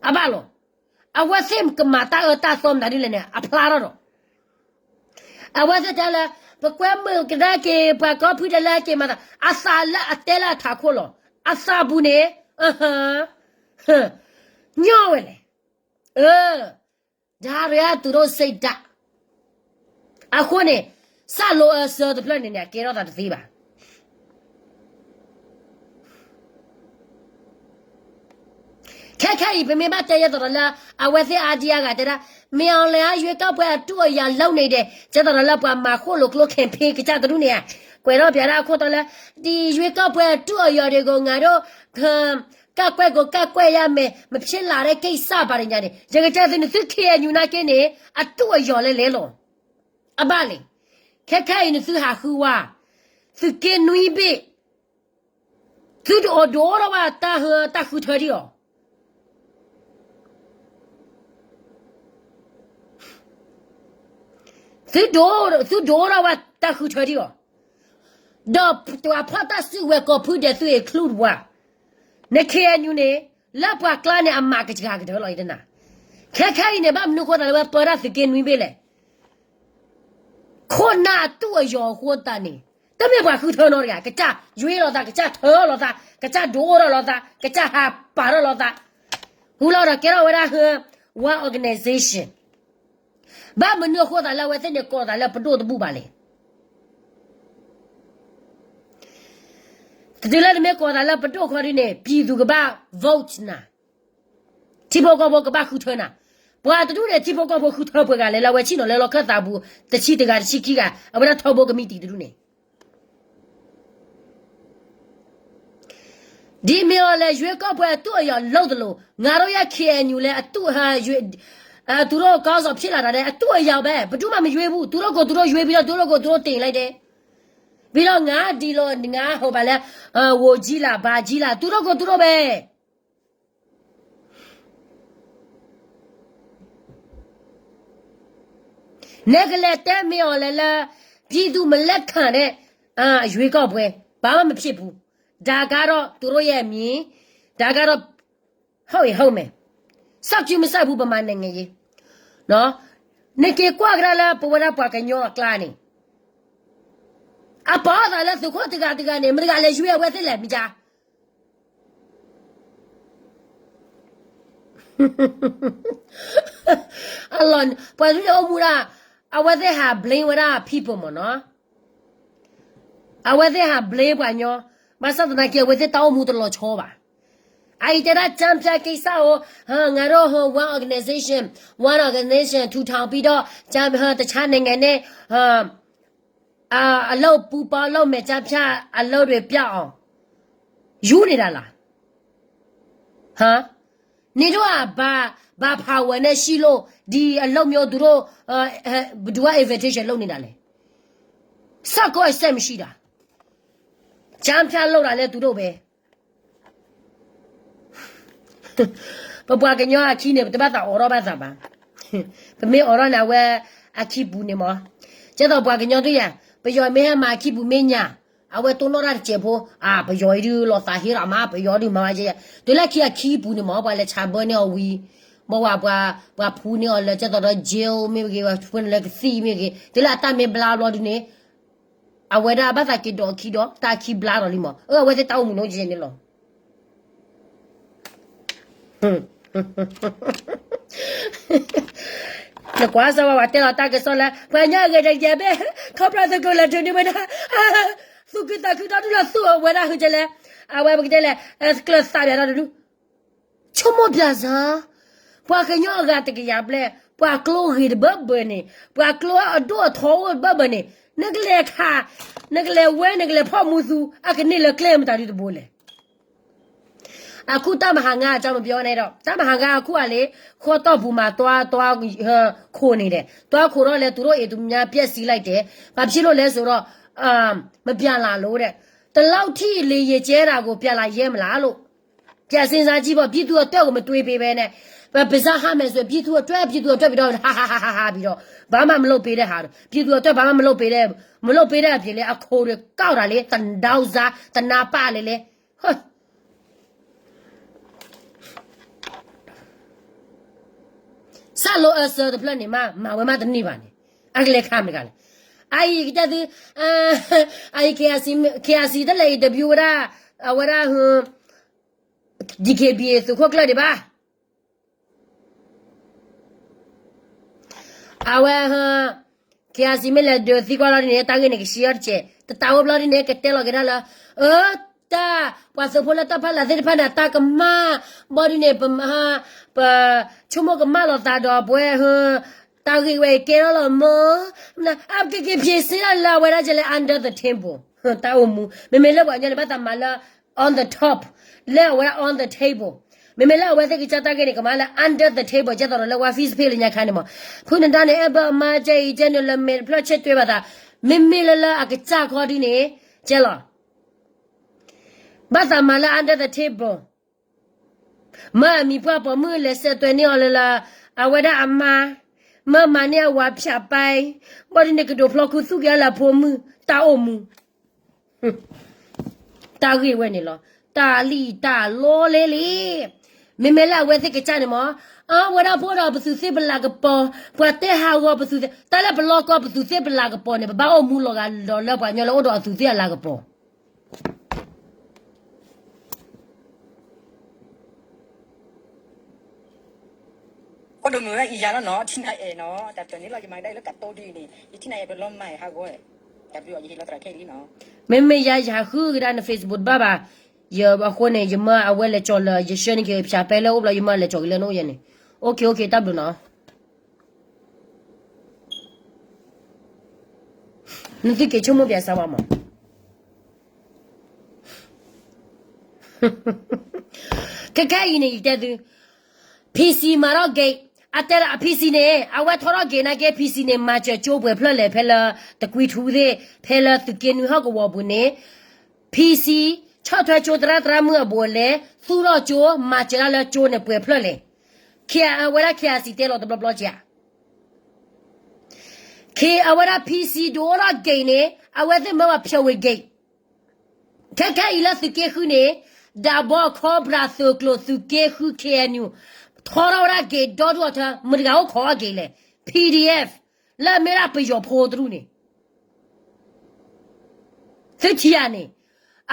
အဘၣ်လီၤ. အဝဲသ့ၣ်ကမၤတၢ်အၢတၢ်သီမတၤဒ်လဲၣ်န့ၣ် အဖျါထီၣ်ဒီး အဝဲသ့ၣ်တဲလၢ ပကွဲမုာ်ကဒါက့ၤ ပှၤကီၢ်ဖုတဲလၢက့ၤမၤသး အသးလၢအတဲလၢအထးခိၣ်လီၤ. အသးပူၤန့ၣ်, အဟ, ညီဝဲလဲၣ်. အၢ, ဒါတွေကသူတို့စိတ်ဓာတ်. အဃိန့ၣ် စးလိာ်အစၢတဖျၢၣ်န့ၣ်န့ၣ် အကဲထီၣ်သးတသ့ဘၣ်. ခဲခဲအံၤ ပမ့ၢ်ဘၣ်တဲယဲသိးဒီးလၢ အဝဲသ့ၣ်အါဒံအါဂၤတဲဒၣ် မင်းအောင်လှိုင်က ရွေးကောက်ပွဲအတုအယွၤလုပ်နေတယ် ကဲသိးဒီးလၢပှၤမၤဃိၣ်လိာ်ကျိ campaign ကစၢ်တဒူၣ်န့ၣ်ဧါ, ကွဲးထီၣ်ပျးဒၣ်အခိၣ်တီလၢ ဒီးရွေးကောက်ပွဲအတုအယွၤတွေကို ငါတို့ ကကွက်ကို ကကွက်ရမယ် မဖြစ်လာတဲ့ကိစ္စ ဘာညာန့ၣ် ယကတဲသုနသု K N U နာ်က့န့ၣ် အတုအယွၤလဲလဲလီၤ. အဘၣ်လဲၣ်. ခဲခဲအံၤနသုဟးဃုဝါ, သုးက့နွံဘ့ၣ်, သုတအိၣ်ဒိးထီၣ်ဘၣ်တၢ်ဃုထၢဒံးအီၤ သုဒိးထီၣ်ဘၣ်တၢ်ဃုထၢဒံးအီၤ, ဒီးပှၤဖီၣ်တၢ်စုကဝဲၤကိးဖုဒဲးသု include ပှၤ, န K N U န့ၣ် လၢပှၤကျါန့ၣ် အမးကစှၤကတၢၢ်လီၤ ယတနၤ. ခဲခဲအံၤန့ၣ် ဘၣ်မနုၤဃိသးလၢဝဲပၢတၢ်သုးက့နွံဘ့ၣ်လဲၣ်. ခိၣ်နၢ်အတုအယွၤအဃိသတးန့ၣ် တမ့ၢ်ပှၤဃုထၢနီတဂၤ, ကစၢ်ယွဲလိာ်သး, ကစၢ်ထၢလိာ်သး, ကစၢ်ဒိးအိၣ်ထီၣ်လိာ်သး, ကစၢ်ဟးပာ်ထီၣ်လိာ်သး, ဟူလီၤဒီးကဲထီၣ်ဝဲဒၣ် one organization. ဘၣ်မနုၤအဃိသးလၢအဝဲသ့ၣ်န့ၣ်ကိးသးလၢပဒိၣ်တဘူၣ်ဘၣ်လဲၣ်. တုၤလၢနမ့ၢ်ကိးသးလၢပဒိၣ်ခီဒုန့ၣ် ပြည်သူကဘၣ် vote နၤ, ထံဖိကီၢ်ဖိကဘၣ်ဃုထၢနၤ, ပှၤတဒူၣ်န့ၣ် ထံဖိကီၢ်ဖိဃုထၢပှဲၤဂၤလဲၣ် လၢအဝဲဆ့ၣ်နီၤလၢလီၢ်ခၢၣ်သးပူၤ တဆံတဂၤတဆံခံဂၤ အဝဲဒၣ်ထီဘိကမံးတံာ်တဒူၣ်န့ၣ် ဒီမင်းအောင်လှိုင်ရွေးကောက်ပွဲအတုအယွၤလုပ်သလို ငါတို့ရဲ့ K N U လည်းအတုအယွၤ, သူတို့ခေါင်းဆောင်ဖြစ်လာတာလည်းအတုအယွၤပဲ, ဘယ်သူမှမရွေးဘူး, သူတို့ကိုသူတို့ရွေးပြီးတော့ သူတို့ကိုသူတို့တင်လိုက်တယ်. ပြီးတော့ငါဒီလိုငါဟိုပါလဲ, ဝန်ကြီးလား, ဘာကြီးလား, သူတို့ကိုသူတို့ပဲ. နကလဲၤတဲမင်းအောင်လှိုင်လၢ ပြည်သူမလက်ခံတဲ့ ရွေးကောက်ပွဲ ဘာမှမဖြစ်ဘူး. ဒါကတော့သူတို့ရဲ့အမြင်, ဒါကတော့ ဟုတ်ရင်ဟုတ်မယ်. စောင့်ကြည့်မစိုက်ဘူး ဗမာနိုင်ငံရေး. နက့ၤကွၢ်ကဒါလၢပဝဲဒၣ်ပှၤကညီအကျါန့ၣ် အပာ်အသးလၢသုးခိၣ်တဂၤတဂၤန့ၣ် မတဂၤလဲၤရွေးအဝဲသ့ၣ်လဲၣ်မ့ၢ်ကါ အလီၢ် ပှၤဒ်န့ၣ်အိၣ်မူဒၣ်, အဝဲသ့ၣ်ဟး blame ဝဲဒၣ် people မ့ၢ်နီၤ. အဝဲသ့ၣ်ဟး blame ပှၤညီ, ဘၣ်ဆၣ်သနာ်က့ အဝဲသ့ၣ်တၢ်အိၣ်မူတလီၤဆီဘၣ်. အအံၤတဲဒၣ် ကၠၢ်ဖၠၣ်ကိစ္စဧိၤ, ငါတို့ one organization, one organization ထူထောင်ပြီးတော့ တခြားနိုင်ငံနဲ့ အလုပ်ပူးပေါင်းလုပ်မယ် ကၠၢ်ဖၠၣ်အလုပ်တွေပျောက်အောင် ယူနေတာလား? နင်တို့က ဘာ, ဘာ power နဲ့ရှိလို့ ဒီအလုပ်မျိုးသူတို့, ဘယ်သူက invitation လုပ်နေတာလဲ? စက်ကိုအဆက်မရှိတာ. ကၠၢ်ဖၠၣ်လုပ်တာလည်းသူတို့ပဲ. ပပှၤကညီအခံန့ၣ် ပတဘၣ်သးအိးထီၣ်ဘၣ်သးဘၣ်. ပမ့ၢ်အိးထီၣ်န့ၣ် အဝဲအခံပူၤန့ၣ်မး. ကဲသိးပှၤကညီဒုးယၤ, ပယီၤမ့ၢ်ဟဲမၤအခံပူၤမ့ၢ်ညါ, အဝဲတိၢ်နီၣ်တၢ်တစဲးဖိ, အါ ပယီၤအံၤဒုးလီၤသးဟ့ရၤမး, ပယီၤဒုးမၤဝဲယဲယဲ, တုၤလၢခံအခံပူၤန့ၣ်မး ပှၤလဲၤဆါဘၢန့ၢ်အီၤဝံၤ, ဘၣ်ဝဲပှၤ, ပှၤဖူန့ၢ်အီၤလၢကဲသိးဒီး jail မ့ၢ်ဂ့ၤ, ပှၤဖူန့ၢ်လၢကသံၣ်မ့ၢ်ဂ့ၤ, တုၤလၢအတၢ်မ့ၢ်ဘျါဘျီဒုးန့ၣ် အဝဲဒၣ်ဘၣ်သးက့ၤဒိးအခံဒီး တၢ်အခံဘျါဒီးလံမး, အၢ အဝဲသ့ၣ်တၢ်အိၣ်မူန့ၣ်ယဲန့ၣ်လီၤ. နကွၢ်စၢၤဝဲပှၤတဲလီၤတၢ်ကစီၣ်လၢ ပှၤကညီအဂ့ၤတကဲဘၣ်, ခီဖျိသုးကလၢၤထုးန့ၢ်ဝဲဒၣ်, သူၣ်ခုသးခုဒီဒူၣ်လီၤ သူၣ်အဝဲဒၣ်ဟုကဲလဲၣ်, အဝဲပကတဲလဲၣ်, ကျၢၢ်သးပၠးတၢ်တဒူၣ် ဆိကမိၣ်ပၠးစၢ်, ပှၤကညီအဂၤတကယၤဘျဲၣ်, ပှၤကျိဂ့ၤတဘၢဘၢန့ၣ်, ပှၤကျိအဒိၣ်အထီအိၣ်တဘၢဘၢန့ၣ်, နကလဲၤခး, နကလဲၤဝဲ နကလဲၤဖီၣ်မူသူ အကန့ၢ်လၢကျဲမတၤဒုတဘိလဲၣ်. အခုတပ်မဟာငါအကြောင်းမပြောနဲ့တော့, တပ်မဟာငါအခုကလေ, ဃီတီၢ်ပူၤမှာ သွား, သွား, ခိုနေတယ်, သွားခိုတော့လည်း သူတို့အိမ်သူများပျက်စီးလိုက်တယ်, ဘာဖြစ်လို့လဲဆိုတော့, အာ, မပြန်လာလို့တဲ့, ဒီလောက်ထိလေယာဉ်ကျဲတာကို ပြန်လာရဲမလားလို့ ပြန်စဉ်းစားကြည့်ပေါ့, ပြည်သူ့အတွက်ကို မတွေးပေးဘဲနဲ့, ပါးစပ်ဟါမယ်ဆိုရင် ပြည်သူ့အတွက်, ပြည်သူ့အတွက် ပြီးတော့ ဟာဟာဟာဟာဟာ ပြီးတော့ ဘာမှမလုပ်ပေးတဲ့ဟာ, ပြည်သူ့အတွက် ဘာမှမလုပ်ပေးတဲ့, မလုပ်ပေးတဲ့အပြင်လည်း အခိုတွေကောက်တာလေ, တနါပာ်လဲလဲ, ဟၢ စးလိာ်အစၢတဖျၢၣ်န့ၣ်မး မၤဝဲမးတန့ၢ်ဘၣ်န့ၣ်, အကလဲၤခါမတၤတဂၤလဲၣ်. အအံၤကတဲသု, အအံၤ KIC တလဲၤ interview ဝဲဒၣ်, အဝဲဒၣ် DKBA သုးခိၣ်ကျၢၢ်ဒံးဘၣ်. အဝဲ KIC မ့ၢ်လဲၤဒုးသံကွၢ်လီၤဒ်န့ၣ် တၢ်ဂ့ၢ်န့ၣ်ကဆှံအီၤတစဲး, တတၢ်အိၣ်ဘျီဒ်န့ၣ် ကတဲလီၤက့ၤဒၣ်လၢ အၢ တၢ် ပှၤသုးဖိလၢတၢ်ဖီလာ်သ့ၣ်တဖၣ်န့ၣ် တၢ်ကမၣ် ဘီဒ်န့ၣ် ပ ပဆိကမိၣ်ကမၣ်လိာ်သးဒီးပဝဲ တၢ်ဂ့ၢ်ဝဲအံၤကဲထီၣ်လီၤမၢ်, အကက့ၤဖံးစ့ဒၣ်လၢအဝဲဒၣ်ကဲလၢ under the table တၢ်အိၣ်မူ, မ့မ့ၢ်လၢပှၤကညီန့ၣ် ဘၣ်သးမၤလၢ on the top, လၢအဝဲဒၣ် on the table, မ့မ့ၢ်လၢအဝဲသ့ၣ်ကစၢ်တၢ်ဂ့ၢ်န့ၣ် ကမၤလၢ under the table ကဲသိးဒီးလၢ ဝါ face page လၢညါခါန့ၣ်မး, ဖုနဒါန့ၣ် အဲၣ်ဘၢအမါကဲအံၤကဲနုာ်လၢမဲာ်တဖျၢၣ်ဆဲးတွဲဘၣ်သး, မ့မ့ၢ်လၢလၢအကစၢ်ခီဒ်န့ၣ် ကဲလီၤ ဘၣ်သးမၤလၢ under the table, မၢအမံၤပှၢ်ပိာ်မုၣ်လဲၤဆဲးတွဲန့ၢ်အီၤလၢလၢ အဝဲဒၣ်အမါ, မၢမၤန့ၢ်အဝၤဖၠးပဲ, ဘီဒ်န့ၣ်ကဒိးဖျီခူသူၣ်က့ၤအလၢဖိမုၣ် တၢ်အိၣ်မူ, တၢ်ဂ့ၢ်ဝဲန့ၣ်လီၤ, တၢ်လံၣ်တၢ်လီလဲလံ မ့မ့ၢ်လၢအဝဲသ့ၣ်ကစၢ်န့ၣ်မး, အဝဲဒၣ်ဖိဒီးပသုးသ့ၣ်ပလၤကပီၤ, ပှၤတဲဟးဂီၤပသုးသ့ၣ်, တၢ်လၢပလီၢ်ကီၢ်ပသုးသ့ၣ်ပလၤကပီၤန့ၣ် ပဘၣ်အိၣ်မူလီၤဂာ်ဒီးလၢပှၤကညီလၢအိၣ်ဒီးအသုးသ့ၣ်အလၤကပီၤ ကီၢ်ဒိၣ်မုၢ်ဝဲအံၤယၤလီၤနီၤ ထံနၤအဲၣ်နီၤ တၢ်ပျၢၤန့ၣ်လီၤ ယမၤကဒါအံၤလၢကတိၤဒ်အံၤန့ၣ် ယထံနၤအဲၣ်ပလီၤမၢ်ဟးဂီၤ, တၢ်ပျၢၤအံၤယဟ့ၣ်လီၤသရၣ်ခဲအံၤလံနီၤ, မ့မ့ၢ်ယၤယဟးဃုကဒါန Facebook တဘၣ်ဘၣ်, ယအဃိန့ၣ် ယမၢအဝဲလဲၤကၠီၤလၢ ယဆှၢန့ၢ်က့ၤဖၠးပဲလၢအိၣ်ဘျီ ယမၢလဲၤကၠီၤက့ၤလၢနအိၣ်ယဲန့ၣ်, အိၣ်ခ့ အိၣ်ခ့ တၢ်ဘျုးနီၤ နသုက့ၤဆိကမိၣ်ပၠးစၢၤဝဲမး, ခဲခဲအံၤန့ၣ် ယတဲသု, PC မၤထီၣ် gate, အတဲဒၣ် PC န့ၣ် အဝဲထီထီၣ် gate နာ်က့ PC န့ၣ် မၤစၢၤကၠိပှဲၤဖျၢၣ်လဲၣ် ဖဲလၢတကွံထူသ့ၣ် ဖဲလၢသုးက့နွံဟီၣ်ကဝီၤပူၤန့ၣ်, PC ဆီၣ်ထွဲကၠိသရၣ်သရၣ်မုၣ်အဘူးအလဲ, သူၣ်ထီၣ်ကၠိ မၤစၢၤတၢ်လၢကၠိန့ၣ်ပှဲၤဖျၢၣ်လဲၣ်, အဝဲဒၣ် KIC တဲလီၤတဘျီဘျီက့ဧါ ခ့အဝဲဒၣ် PC ဒုးအိၣ်ထီၣ် gate န့ၣ် အဝဲသ့ၣ်မၢဝဲဖျၢၣ်ဝ့ၤ gate, ခဲခဲအံၤလၢသုးက့ဃုန့ၣ်, ဒၣ်ဘီ Cobra သုးကျိၤ သုးက့ဃု KNU ထီထီၣ်ဝဲဒၣ် gate ဒီဒူၣ်အီၤထၢ မတၤတဂၤအိၣ်ခိးအီၤ gate လဲၣ်, PDF လၢအမ့ၢ်ဒၣ်ပယီၤဖိတဒူၣ်န့ၣ် သုထံၣ်ဧါန့ၣ်,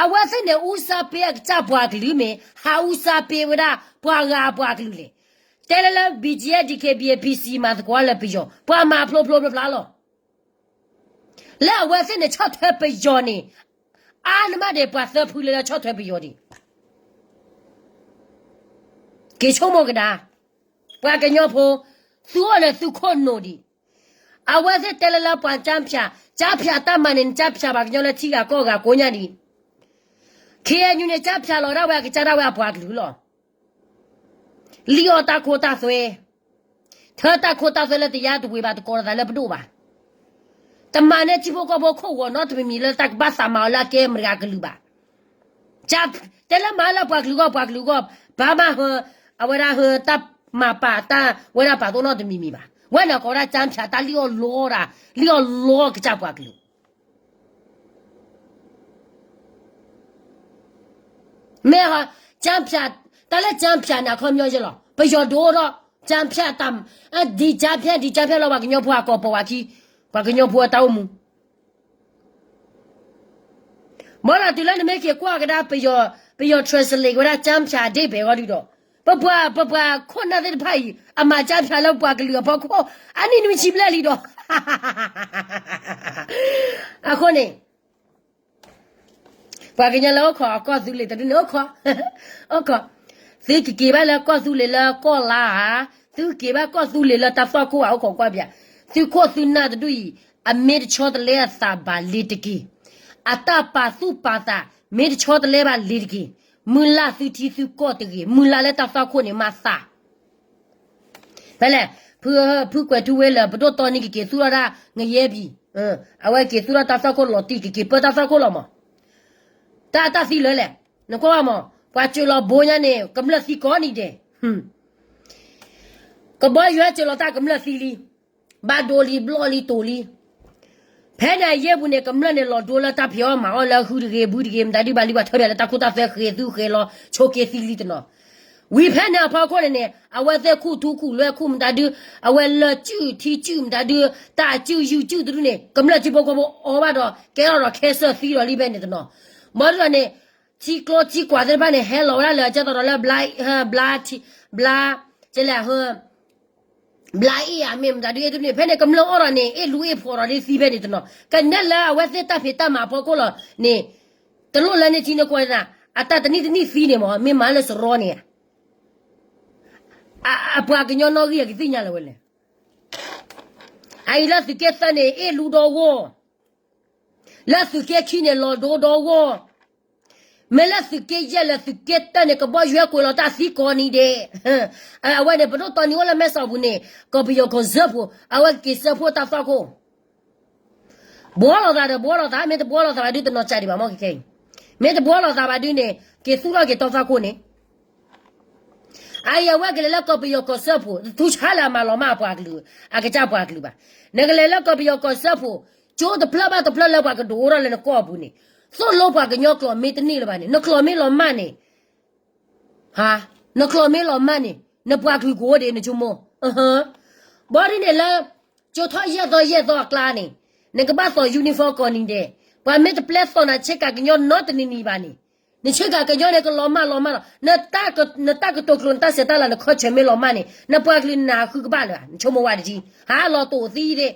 အဝဲသ့ၣ်န့ၣ် ဦးစားပေး အကစၢ်ပှၤကလုာ်မ့ၢ် ဟးဦးစားပေး ဝဲဒၣ်ပှၤဂၤအပှၤကလုာ်လဲၣ်, တဲလၢလၢ BGF DKBA PC မၤသကိးလၢပယီၤ ပှၤမၤဖျိဖျိဖျါဖျါလီၤ, လၢအဝဲသ့ၣ်န့ၣ်ဆီၣ်ထွဲပယီၤန့ၣ်, အါန့ၢ်မးဒဲးပှၤသၢဖုလၢလၢဆီၣ်ထွဲပယီၤဒံး က့ၤဆိကမိၣ်ကဒါ, ပှၤကညီဖိ, သုအိၣ်န့ၣ်သုခိၣ်နူာ်ဒံး, အဝဲသ့ၣ်တဲလၢလၢပှၤကၠၢဖၠး, ကၠၢဖၠးတၢ်မၤန့ၣ် နကၠၢဖၠးပှၤကညီလၢထံဂၤကီၢ်ဂၤကိးညါဒံး, KNU န့ၣ် ကၠၢဖၠးလီၤဒၣ်ဝဲအကစၢ်ဒၣ်ဝဲအပှၤကလုာ်လီၤ လံၣ်အီၣ်တၢ်ခိတၢ်သွဲ, ထၢတၢ်ခိတၢ်သွဲလၢတယါတဝ့ၤဘၣ် တကိးလီၤသးလၢပဒိၣ်ဘၣ်, တမၤန့ၢ်ထံဖိကီၢ်ဖိခိၣ်ဂီၤနီတမံၤမံၤလၢတၢ်ကဘၣ်သးမၤအီၤလၢအကဲမတၤဂၤကလုာ်ဘၣ်, တဲလၢမၤလၢပှၤကလုာ်ဂီၢ် ပှၤကလုာ်ဂီၢ်, ဘၣ်မၤဟၢ, အဝဲဒၣ်ဟၢတၢ်မၤပာ်တၢ်ဝဲဒၣ်ပာ်သိၣ်နီတမံၤမံၤဘၣ်, ဝဲန့ၣ်ကိးဝဲဒၣ်ကၠၢဖၠးတၢ်လံၣ်အီၣ်လီတၢ်, လံၣ်အီၣ်လီကစၢ်ပှၤကလုာ် မ့ၢ်ဟီ, ကၠၢဖၠး, တၢ်လၢကၠၢဖၠးန့ၣ် အခီပညီယဲလီၤ, ပယီၤဒိၣ်ထီၣ်, ကၠၢဖၠးတၢ်, ဒ်ကၠၢဖၠး ဒ်ကၠၢဖၠးလီၤ ပှၤကညီဖိအကိာ်ပိာ်ဝးခံ, ပှၤကညီဖိအတၢ်အိၣ်မူ ဘၣ်ဒီးတုၤလၢနမ့ၢ်က့ၤကွၢ်ကဒါပယီၤ, ပယီၤ translate ဝဲဒၣ်ကၠၢဖၠးအဓိပ္ပာယ်ဂီၢ်ဒုဒီး, ပပှၤ, ပပှၤခိၣ်နၢ်သ့ၣ်တဖၣ်အံၤ, အမၤကၠၢဖၠးလၢပှၤကလုာ်အဖီခိၣ်, အနံၣ်နွံဆံဘျဲၣ်လံဒီး, အဃိန့ၣ် ပှၤကညီလၢအိၣ်ခိးအကီၢ်သူလ့ၤတဒူၣ်န့ၣ် အိၣ်ခိး, အိၣ်ခိး, သုကက့ၤဘၣ်လၢကီၢ်သူလ့ၤလၢကီၢ်လါဧါ, သုကက့ၤဘၣ်ကီၢ်သူလ့ၤလၢတၢ်သွၣ်ခိၣ်ဧါ အိၣ်ခိးကွၢ်ပၠး, သုခိၣ်သုနၢ်တဒူၣ်အံၤ, အမ့ၢ်တဆီတလဲအသးဘၣ်လ့ၤတက့ၢ်, အတၢ်ပာ်သူၣ်ပာ်သး, မ့ၢ်တဆီတလဲဘၣ်လ့ၤတက့ၢ်, မုၢ်လၢ်သုထံသုကီၢ်တဂ့ၤ, မုၢ်လၢ်လၢတၢ်သွၣ်ခိၣ်န့ၣ်မၤသး ဖဲလဲၣ်, ဖုကွဲးထူဝ့လၢ ပဒိၣ်တီနံၤကက့ၤသူၣ်ထီၣ်ဒၣ်ငရဲပံၤ, အဝဲက့ၤသူၣ်ထီၣ်တၢ်သွၣ်ခိၣ်လီၤတံၢ် ကက့ၤပၢတၢ်သွၣ်ခိၣ်လီၤမး, တၢ်တၢ်သံလၢလဲၣ်, နကွၢ်ဘၣ်မး, ပှၤစၢၤလီၤဘိညါန့ၣ် ကမျၢၢ်သံကိးနံၤဒဲး, ကဘီယူၤဟဲစၢၤလီၤတၢ်ကမျၢၢ်သံလံ, ဘၣ်ဒိလံ ဘျီၣ်လံ တိၤလံ ဖဲန့ၣ်အယဲၢ်ပူၤန့ၣ် ကမျၢၢ်န့ၣ်လီၤဒိလၢတၢ်ဖံးအီၣ်မၤအီၣ်လၢဟုတဂ့ၤ ဘုတဂ့ၤ မတၤဒုဘၣ်လံ ပှၤထၢဖျဲးလၢတၢ်ခိတၢ်သွဲဃဲၤသူဃဲၤလီၤ ဆိးက့သံလံတနီၤ, ဝံၤဖဲန့ၣ်အဖီခိၣ်န့ၣ်န့ၣ် အဝဲသ့ၣ်ခူၣ်ထူခူၣ်လွဲခူၣ်မတၤဒု, အဝဲလၢၢ်စုၣ်ထံစုၣ်မတၤဒု, တၢ်စုၣ်ယုၢ်စုၣ်တဒုန့ၣ် ကမျၢၢ်ထံဖိကီၢ်ဖိအီဘၣ်ဒီး ကဲထီၣ်ဒီးခဲစၢၢ်သံဒီးလံဖဲန့ၣ်တနီၤ, ဘၣ်ဒီးန့ၣ် ထံကျိထံကွၢ်သ့ၣ်တဖၣ်န့ၣ် ဟဲလီၤဝဲဒၣ်လၢကဲသိးဒီးလၢ ဘျါ, ဘျါ, ကဲလဲၣ်ဟၢ ဘျါအ့ၣ်ယၤမ့ၢ်မတၤဒုးအ့ၣ်ဒုးန့ၣ် ဖဲန့ၣ်ကမျၢၢ်အိၣ်ဒီးန့ၣ် အ့ၣ်လူအ့ၣ်ဖိးဒီးဒ်သံဖဲန့ၣ်တနီၤ ကနဲလၢအဝဲသ့ၣ်တၢ်ဖံးတၢ်မၤအဖီခိၣ်လီၤန့ၣ် တလိၣ်လၢန့ၢ်ထံန့ၢ်ကီၢ်နၤ အတၢ်တနံၣ်တနံၣ်သံန့ၣ်မ့ၢ် မ့ၢ်မၤလၢစရီန့ၣ် အပှၤကညီနီၣ်ဂံၢ်အကသ့ၣ်ညါလၢၤဝဲလဲၣ်. အအံၤလၢသုးက့သၢန့ၣ် အ့ၣ်လူဒီဂီၢ် လၢသုးက့ခံန့ၣ် လီၤဒိဒီဂီၢ်, မ့ၢ်လၢသုးက့ယဲၢ်လၢသုးက့တၢန့ၣ် ကဘီယူၤဟဲကွံာ်လီၤတၢ်သံကိးနံၤဒဲး, အဝဲန့ၣ် ပဒိၣ်တီနံၤအိၣ်လၢမဲၢ်စီၤပူၤန့ၣ် ကီၢ်ပယီၤကီၢ်စၢဖှိၣ် အဝဲက့ၤစၢဖှိၣ်တၢ်သွၣ်ခိၣ် ဘှီလိာ်သးဒီးဘှီလိာ်သး မ့ၢ်တဘှီလိာ်သးဘၣ်ဒုးတနီၤစၢ်ဒံးဘၣ်မ့ၢ်ခဲခဲအံၤ, မ့ၢ်တဘှီလိာ်သးဘၣ်ဒုးန့ၣ် က့ၤသူၣ်ထီၣ်က့ၤတီၢ်သွၣ်ခိၣ်န့ၣ် အအံၤအဝဲကလဲၤလၢကီၢ်ပယီၤကီၢ်စၢဖှိၣ် တထူဆါလၢအမၤလီၤမၢ်အပှၤကလုာ် အကစၢ်ပှၤကလုာ်ဘၣ်. နကလဲၤလၢကီၢ်ပယီၤကီၢ်စၢဖှိၣ် ကၠိတဖျၢၣ်ဘၣ်တဖျၢၣ်လၢပှၤကဒိးအိၣ်ထီၣ်လၢနကီၢ်အပူၤန့ၣ် သိၣ်လိပှၤကညီကျိာ်မ့ၢ်တန့ၢ်လၢၤဘၣ်န့ၣ် နကျိာ်မ့ၢ်လီၤမၢ်န့ၣ် နကျိာ်မ့ၢ်လီၤမၢ်န့ၣ် နပှၤကလုာ်ကအိၣ်ဒံးနဆိကမိၣ် ဘီဒ်န့ၣ်လၢ ကၠိထီၣ်ယဲၢ်သီယဲၢ်သီအကျါန့ၣ် နကဘၣ်သိး uniform ကိးနံၤဒဲး, ပှၤမ့ၢ်တပျဲသိးနၤဆ့ကၤကညီနီတနံၤနံၤဘၣ်န့ၣ် နဆ့ကၤကညီန့ၣ်ကလီၤမၢ်လီၤမၢ်လီၤ. နတၢ်ကတိၤကျိာ်နတၢ်ဆဲးတၢ်လၤနခီၣ်ဆၢမ့ၢ်လီၤမၢ်န့ၣ် နပှၤကလုာ်နၤဃုကဘၣ်လၢၤ နဆိကမိၣ်ဝဲတထံ ဟးလီၤတိာ်သံဒၣ်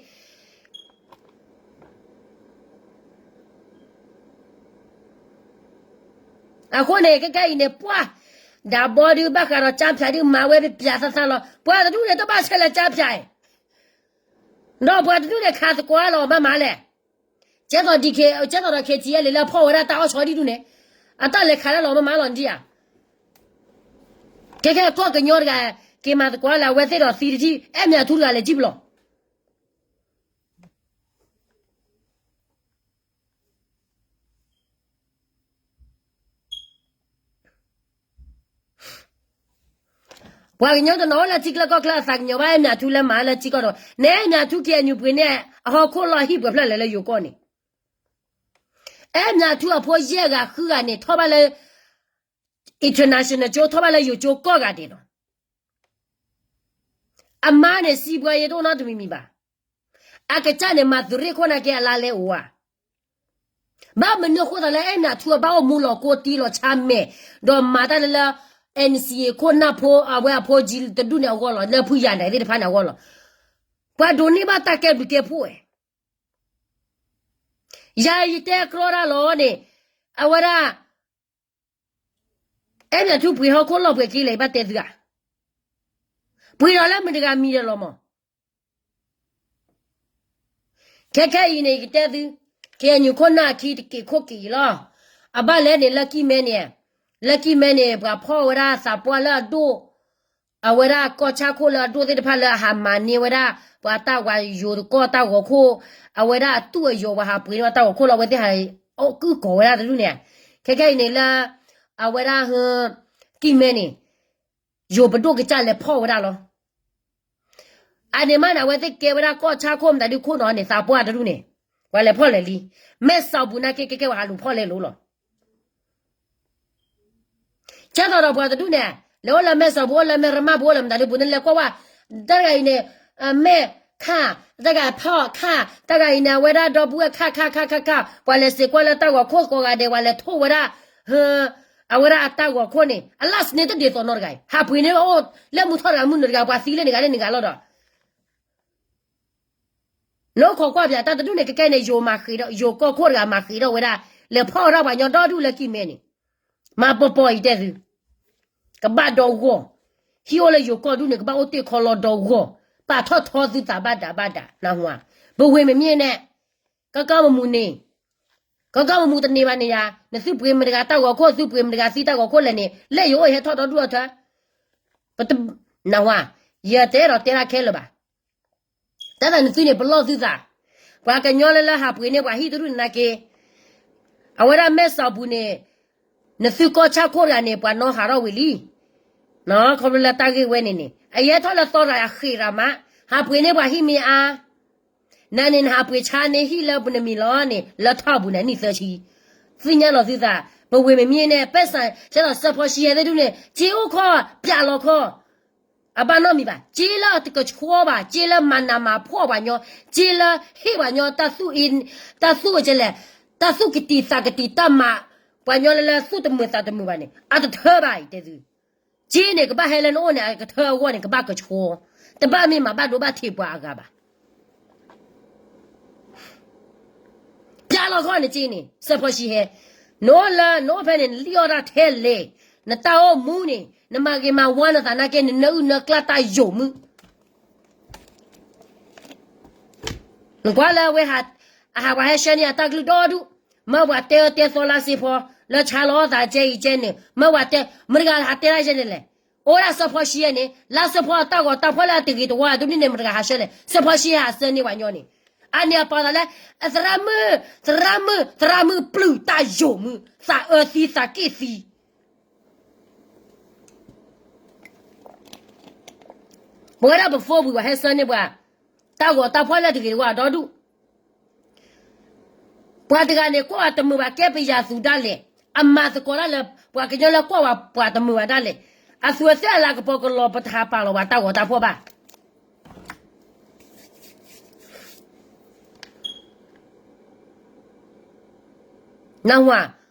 အဃိန့ၣ် ခဲခဲအံၤန့ၣ် ပှၤ ဒၣ်ဘီဒုးဘၣ်ဃးဒီးကၠါဖၠးဒုးမၤဝဲပျးသးသးလီၤ. ပှၤတဒူၣ်န့ၣ် တဘၣ်ဆဲးလၢကၠါဖၠးအံၤ ဒီးပှၤတဒူၣ်န့ၣ် ခးသကိးလီၤမးမးလဲၣ်. ကဲသိး ကဲသိးဒီး ခ့ထံအဲလံ လၢဖီၣ်ဝဲဒၣ်တၢ်အီၣ်ဆီဒံးဒူၣ်န့ၣ် အတၢ်လဲၤခးလၢလီၤမးမးလီၤဒံးဧါ. ခဲခဲကီၢ်ကညီတဂၤ က့ၤမၤသကိးလၢအဝဲသ့ၣ်ဒီးသံတထံၣ် အဲၣ်မၠးထူတဂၤလဲၤကံၣ်ပလီၢ် ပှၤကညီတနီၤအိၣ်လၢထံချၢကီၢ်ချၢ အသးကညီၤဘၣ်အဲၣ်မၠးထူလၢမၤလၢထံကီၢ်ဒီး နအဲၣ်မၠးထူ ခ့ၣ်အဲၣ်ယူၣ်ပှ့ၤန့ၣ် အဟီၣ်ခိၣ်လီၢ်ဟံၣ်ပှဲၤဖျၢၣ်လဲၣ်လၢယိၤကီၢ်န့ၣ် အဲၣ်မၠးထူအဖိယဲၢ်ဂၤဃုဂၤန့ၣ် ထီၣ်ဘၣ်လၢ international ကၠိ ထီၣ်ဘၣ်လၢယိၤကၠိကိးဂၤဒဲးဒီး အမါန့ၣ် စံးပှၤယဲတအိၣ်နီတမံၤမံၤဘၣ်. အကစၢ်န့ၣ် မၤသုးရ့ၣ်ခိၣ်နာ်က့အလါလဲအိၣ်ဧါ. ဘၣ်မနုၤအဃိသတးလၢအဲၣ်မၠးထူအဘၣ်အိၣ်မူလီၤကိးတံၢ်လီၤဆါမဲာ် ဒီးမၤတၢ်လၢလၢ NCA ခိၣ်နၢ်ဖိ အဝဲအဖိကၠံတဒူၣ်န့ၣ်အဂီၢ်လီၤ လၢဖုယၤဒၣ်သ့ၣ်တဖၣ်န့ၣ်အဂီၢ်လီၤ. ပှၤဒိးန့ၢ်ဘၣ်တၢ်ကဲဘျုးကဲဖှိၣ်ဝဲ ယၤယတဲကြီတၢ်လီၤန့ၣ် အဝဲဒၣ် အဲၣ်မၠးထူပှ့ၤဟီၣ်ခိၣ်လီၢ်ပှဲၤက့လဲၣ် ယဘၣ်တဲသုဧါ. ပှ့ၤဒီးလၢမတၤတဂၤမံၤဒီးလီၤမး. ခဲခဲအံၤန့ၣ် ယကတဲသု ခ့ၣ်အဲၣ်ယူၣ်ခိၣ်နၢ်အခံတက့ၢ်ခိၣ်က့ၢ်အံၤလီၤ. အဘၣ်လဲၣ်န့ၣ် လၢကံၢ်မဲန့ၣ် လၢကံၢ်မဲန့ၣ် ပှၤဖီၣ်ဝဲဒၣ်သးပှၢ်လၢအဒိၣ် အဝဲဒၣ်ကီၢ်ဆၣ်ခိၣ်လၢအဒိၣ်သ့ၣ်တဖၣ်လၢအဟးမၤန့ၢ်ဝဲဒၣ် ပှၤတၢ်ဝၤယိၤတကီၢ်တၢ်ဂီၤခိၣ် အဝဲဒၣ်အတူၢ်အယိၤ ပှၤဟးပှ့ၤန့ၢ်ဝဲတၢ်ဂီၤခိၣ်လီၤ အဝဲသ့ၣ်ဟး အီၣ်ကုၢ်ကီၤဝဲဒၣ်တဒူၣ်န့ၣ် ခဲခဲအံၤန့ၣ်လၢ အဝဲဒၣ် ကံၢ်မဲန့ၣ် ယိၤပဒိၣ်ကစၢ်လဲၤဖီၣ်ဝဲဒၣ်လီၤ. အန့ၣ်မးန့ၣ် အဝဲသ့ၣ်ကဲဝဲဒၣ်ကီၢ်ဆၣ်ခိၣ်မတၤဒုခိၣ်နီၤန့ၣ် သးပှၢ်တဒူၣ်န့ၣ် ပှၤလဲၤဖီၣ်လဲၤလံ. မဲၢ်စီၤပူၤနာ်က့ ကဲကဲဝဲဟးလူၤဖီၣ်လဲၤလိၤလီၤ. ကဲသိးဒီးပှၤတဒူၣ်န့ၣ် လဲၤအိၣ်လၢမဲၢ်စီၤပူၤ အိၣ်လၢမဲၢ်ရမၢ်ပူၤ အိၣ်လၢမတၤဒုပူၤန့ၣ် လဲၤကွၢ်ဝဲ တၢ်တဂၤအံၤန့ၣ် မဲၢ်ခၣ် တၢ်တဂၤဖီၣ်ခၣ် တၢ်တဂၤအံၤန့ၣ် အဝဲဒၣ်ဒီပုၢ်ဝဲၢ်ခၣ်ခၣ်ခၣ်ခၣ်ခၣ် ပှၤလဲၤစံးကွၢ်လၢတၢ်ဂီၤခိၣ်ကိးဂၤဒဲး ပှၤလဲၤထိၣ်ဝဲဒၣ် အဝဲဒၣ်အတၢ်ဂီၤခိၣ်န့ၣ် အလၢ်စန့ၣ်တဒ်သိးနီတဂၤအံၤ ဟးပှ့ၤန့ၢ်အိၣ်လၢမူထီၣ်တဂၤမုၢ်နုာ်တဂၤ ပှၤသံလၢန့ၣ်ဂၤလၢန့ၣ်ဂၤလီၤဒီး နအိၣ်ခိးကွၢ်ပၠးတၢ်တဒူၣ်န့ၣ် ကကဲန့ၣ်ယိၤမၤဃ့ဒီး ယိၤကီၢ်ခိၣ်တဂၤမၤဃ့ဒီးဝဲဒၣ် လဲၤဖီၣ်ဝဲဒၣ်ပှၤကညီဒီဒူၣ်လၢကံၢ်မဲန့ၣ် မၤပီၤပီၤအံၤတဲသု ကဘၣ်ဒီဂီၢ် ဟံၣ်အိၣ်လၢယိၤကီၢ်ဒူၣ်န့ၣ် ကဘၣ်အိၣ်တ့ၢ်ခီလီၤဒီဂီၢ် ပာ်ထီၣ်ထီသုသးဘၣ်ဒၣ်ဘၣ်ဒၣ် နၢ်ဟူဧါ. ပဝ့ၢ်မ့မ့ၢ်န့ၣ် ကီကီမူမူန့ၣ် ကီကီမူမူတန့ၢ်ဘၣ်န့ၣ်ယါ နသုပှ့ၤမတၤတဂၤတၢ်ဂီၤခိၣ် သုပှ့ၤမတၤတဂၤသံတၢ်ဂီၤခိၣ်လဲၣ်န့ၣ် လၢယအိၣ်ယဟဲထီၣ်ဒီဒူၣ်အထၢ နၢ်ဟူဧါ. ယတဲဒီးတဲဒၣ်ခဲလၢာ်ဘၣ် တၢ်သးနသုန့ၣ် ပလီၢ်သုသး ပှၤကညီလၢလၢဟးပှ့ၤန့ၢ်ပှၤဟံၣ်တဒူၣ်န့ၣ်နာ်က့ အဝဲဒၣ်မဲၢ်စီၤပူၤန့ၣ် နသုကီၢ်ဆၣ်ခိၣ်တဂၤန့ၣ် ပှၤနီၣ်ဟးထီၣ်ဝံၤလံ ခီဖျိလၢတၢ်ဂ့ၢ်ဝဲန့ၣ်န့ၣ် အယဲထီၣ်လၢသီတဂၤအဃ့းတၢ်မး ဟးပှ့ၤန့ၢ်ပှၤဟံၣ်မ့ၢ်အါ နၤန့ၣ် နဟးပှ့ၤဆါန့ၢ်ဟံၣ်လၢပနမံၤလီၤန့ၣ် လၢထီၣ်အပူၤန့ၣ် နံၣ်သၢဆံ သ့ၣ်ညါလီၤသုသး ပဝ့ၢ်မ့မ့ၢ်န့ၣ် ပဲၣ်စၢ် ကဲသိးစၢဖီၣ်ဆံဟဲသ့ၣ်ဒူၣ်န့ၣ် စ့အိၣ်ခီၣ် ပၠးလီၤခီၣ် အဘၣ်နီတမံၤဘၣ် စ့လၢတကဆှီဘၣ် စ့လၢမၤနးမၤဖှီၣ်ပှၤညီ စ့လၢဟ့ၣ်ပှၤညီ တၢ်သူၣ်အ့ တၢ်သူၣ်ဝဲကလဲၣ် တၢ်သူၣ်ကတံာ်သးကတံာ်တၢ်မၤ ပှၤညီလၢလၢသူၣ်တမုာ်သးတမုာ်ဘၣ်န့ၣ် အတထၢဘၣ်အံၤတဲသု စ့န့ၣ် ကဘၣ်ဟဲလၢနအိၣ်န့ၣ် အကထၢအဂီၢ်န့ၣ် ကဘၣ်ကဆှီ တဘၣ်မ့ၢ်မၤဘၣ်ဒိဘၣ်ထံးပှၤအဂၤဘၣ်. ပျၢ်လီၤခီၣ်နက့န့ၣ် စၢဖီၡံဟဲ, နအိၣ်လၢနအိၣ်ဖဲန့ၣ် နလံၣ်အီၣ်တၢ်ထဲလဲၣ်, နတၢ်အိၣ်မူန့ၣ် နမၤဂ့ၤမၤဝါနသးနာ်က့ နနၢအုၣ်နၢကျၢ်တၢ်ယိာ်မုၢ် နကွၢ်လၢအဝဲ အဟးပှၤဟဲဆှၢန့ၢ်အတၢ်ကလုၢ်ဒီဒူၣ်, မၢပှၤတဲအၢတဲသီလါစ့ဖီ, လၢဆါလီၤအသးကဲအံၤကဲန့ၣ် မၢပှၤတဲ မတၤတဂၤဟးတဲတၢ်ယဲန့ၣ်လဲၣ်. အိၣ်ဒၣ်စၢဖီၡံယဲန့ၣ် လၢစၢဖီတၢ်ဂီၤတၢ်ဖီၣ်လၢအတဂ့ၤတဝါဒ်န့ၣ်န့ၣ် မတၤတဂၤဟးဆှၢလဲၣ်. စၢဖီၡံဟးဆှၢန့ၢ်ပှၤညီန့ၣ် အန့ၣ်အပာ်သးလၢ သရၣ်မုၣ်, သရၣ်မုၣ်, သရၣ်မုၣ်ပျုၢ်တၢ်ယိာ်မုၢ်, သးအၢသံသးက့ၣ်သံ ပဝဲဒၣ်ပဖိပှံၤပှၤဟဲဆှၢန့ၢ်ပှၤ တၢ်ဂီၤတၢ်ဖီၣ်လၢတဂ့ၤတဝါဒီဒူၣ်, ပှၤတဂၤန့ၣ် ကွၢ်အတမုာ်ဘၣ် ကဲပယၤသူဒၣ်လဲာ်, အမၤသကိးဒၣ်လၢ ပှၤကညီလၢကွၢ်ဝဲပှၤတမုာ်ဘၣ်ဒၣ်လဲာ်, အသူးအသ့ၣ်အလၤကပီၤကလီၤ ပတဟးပာ်လီၤပှၤတၢ်ဂီၤတၢ်ဖီၣ်ဘၣ်. နၢ်ဟူဧါ,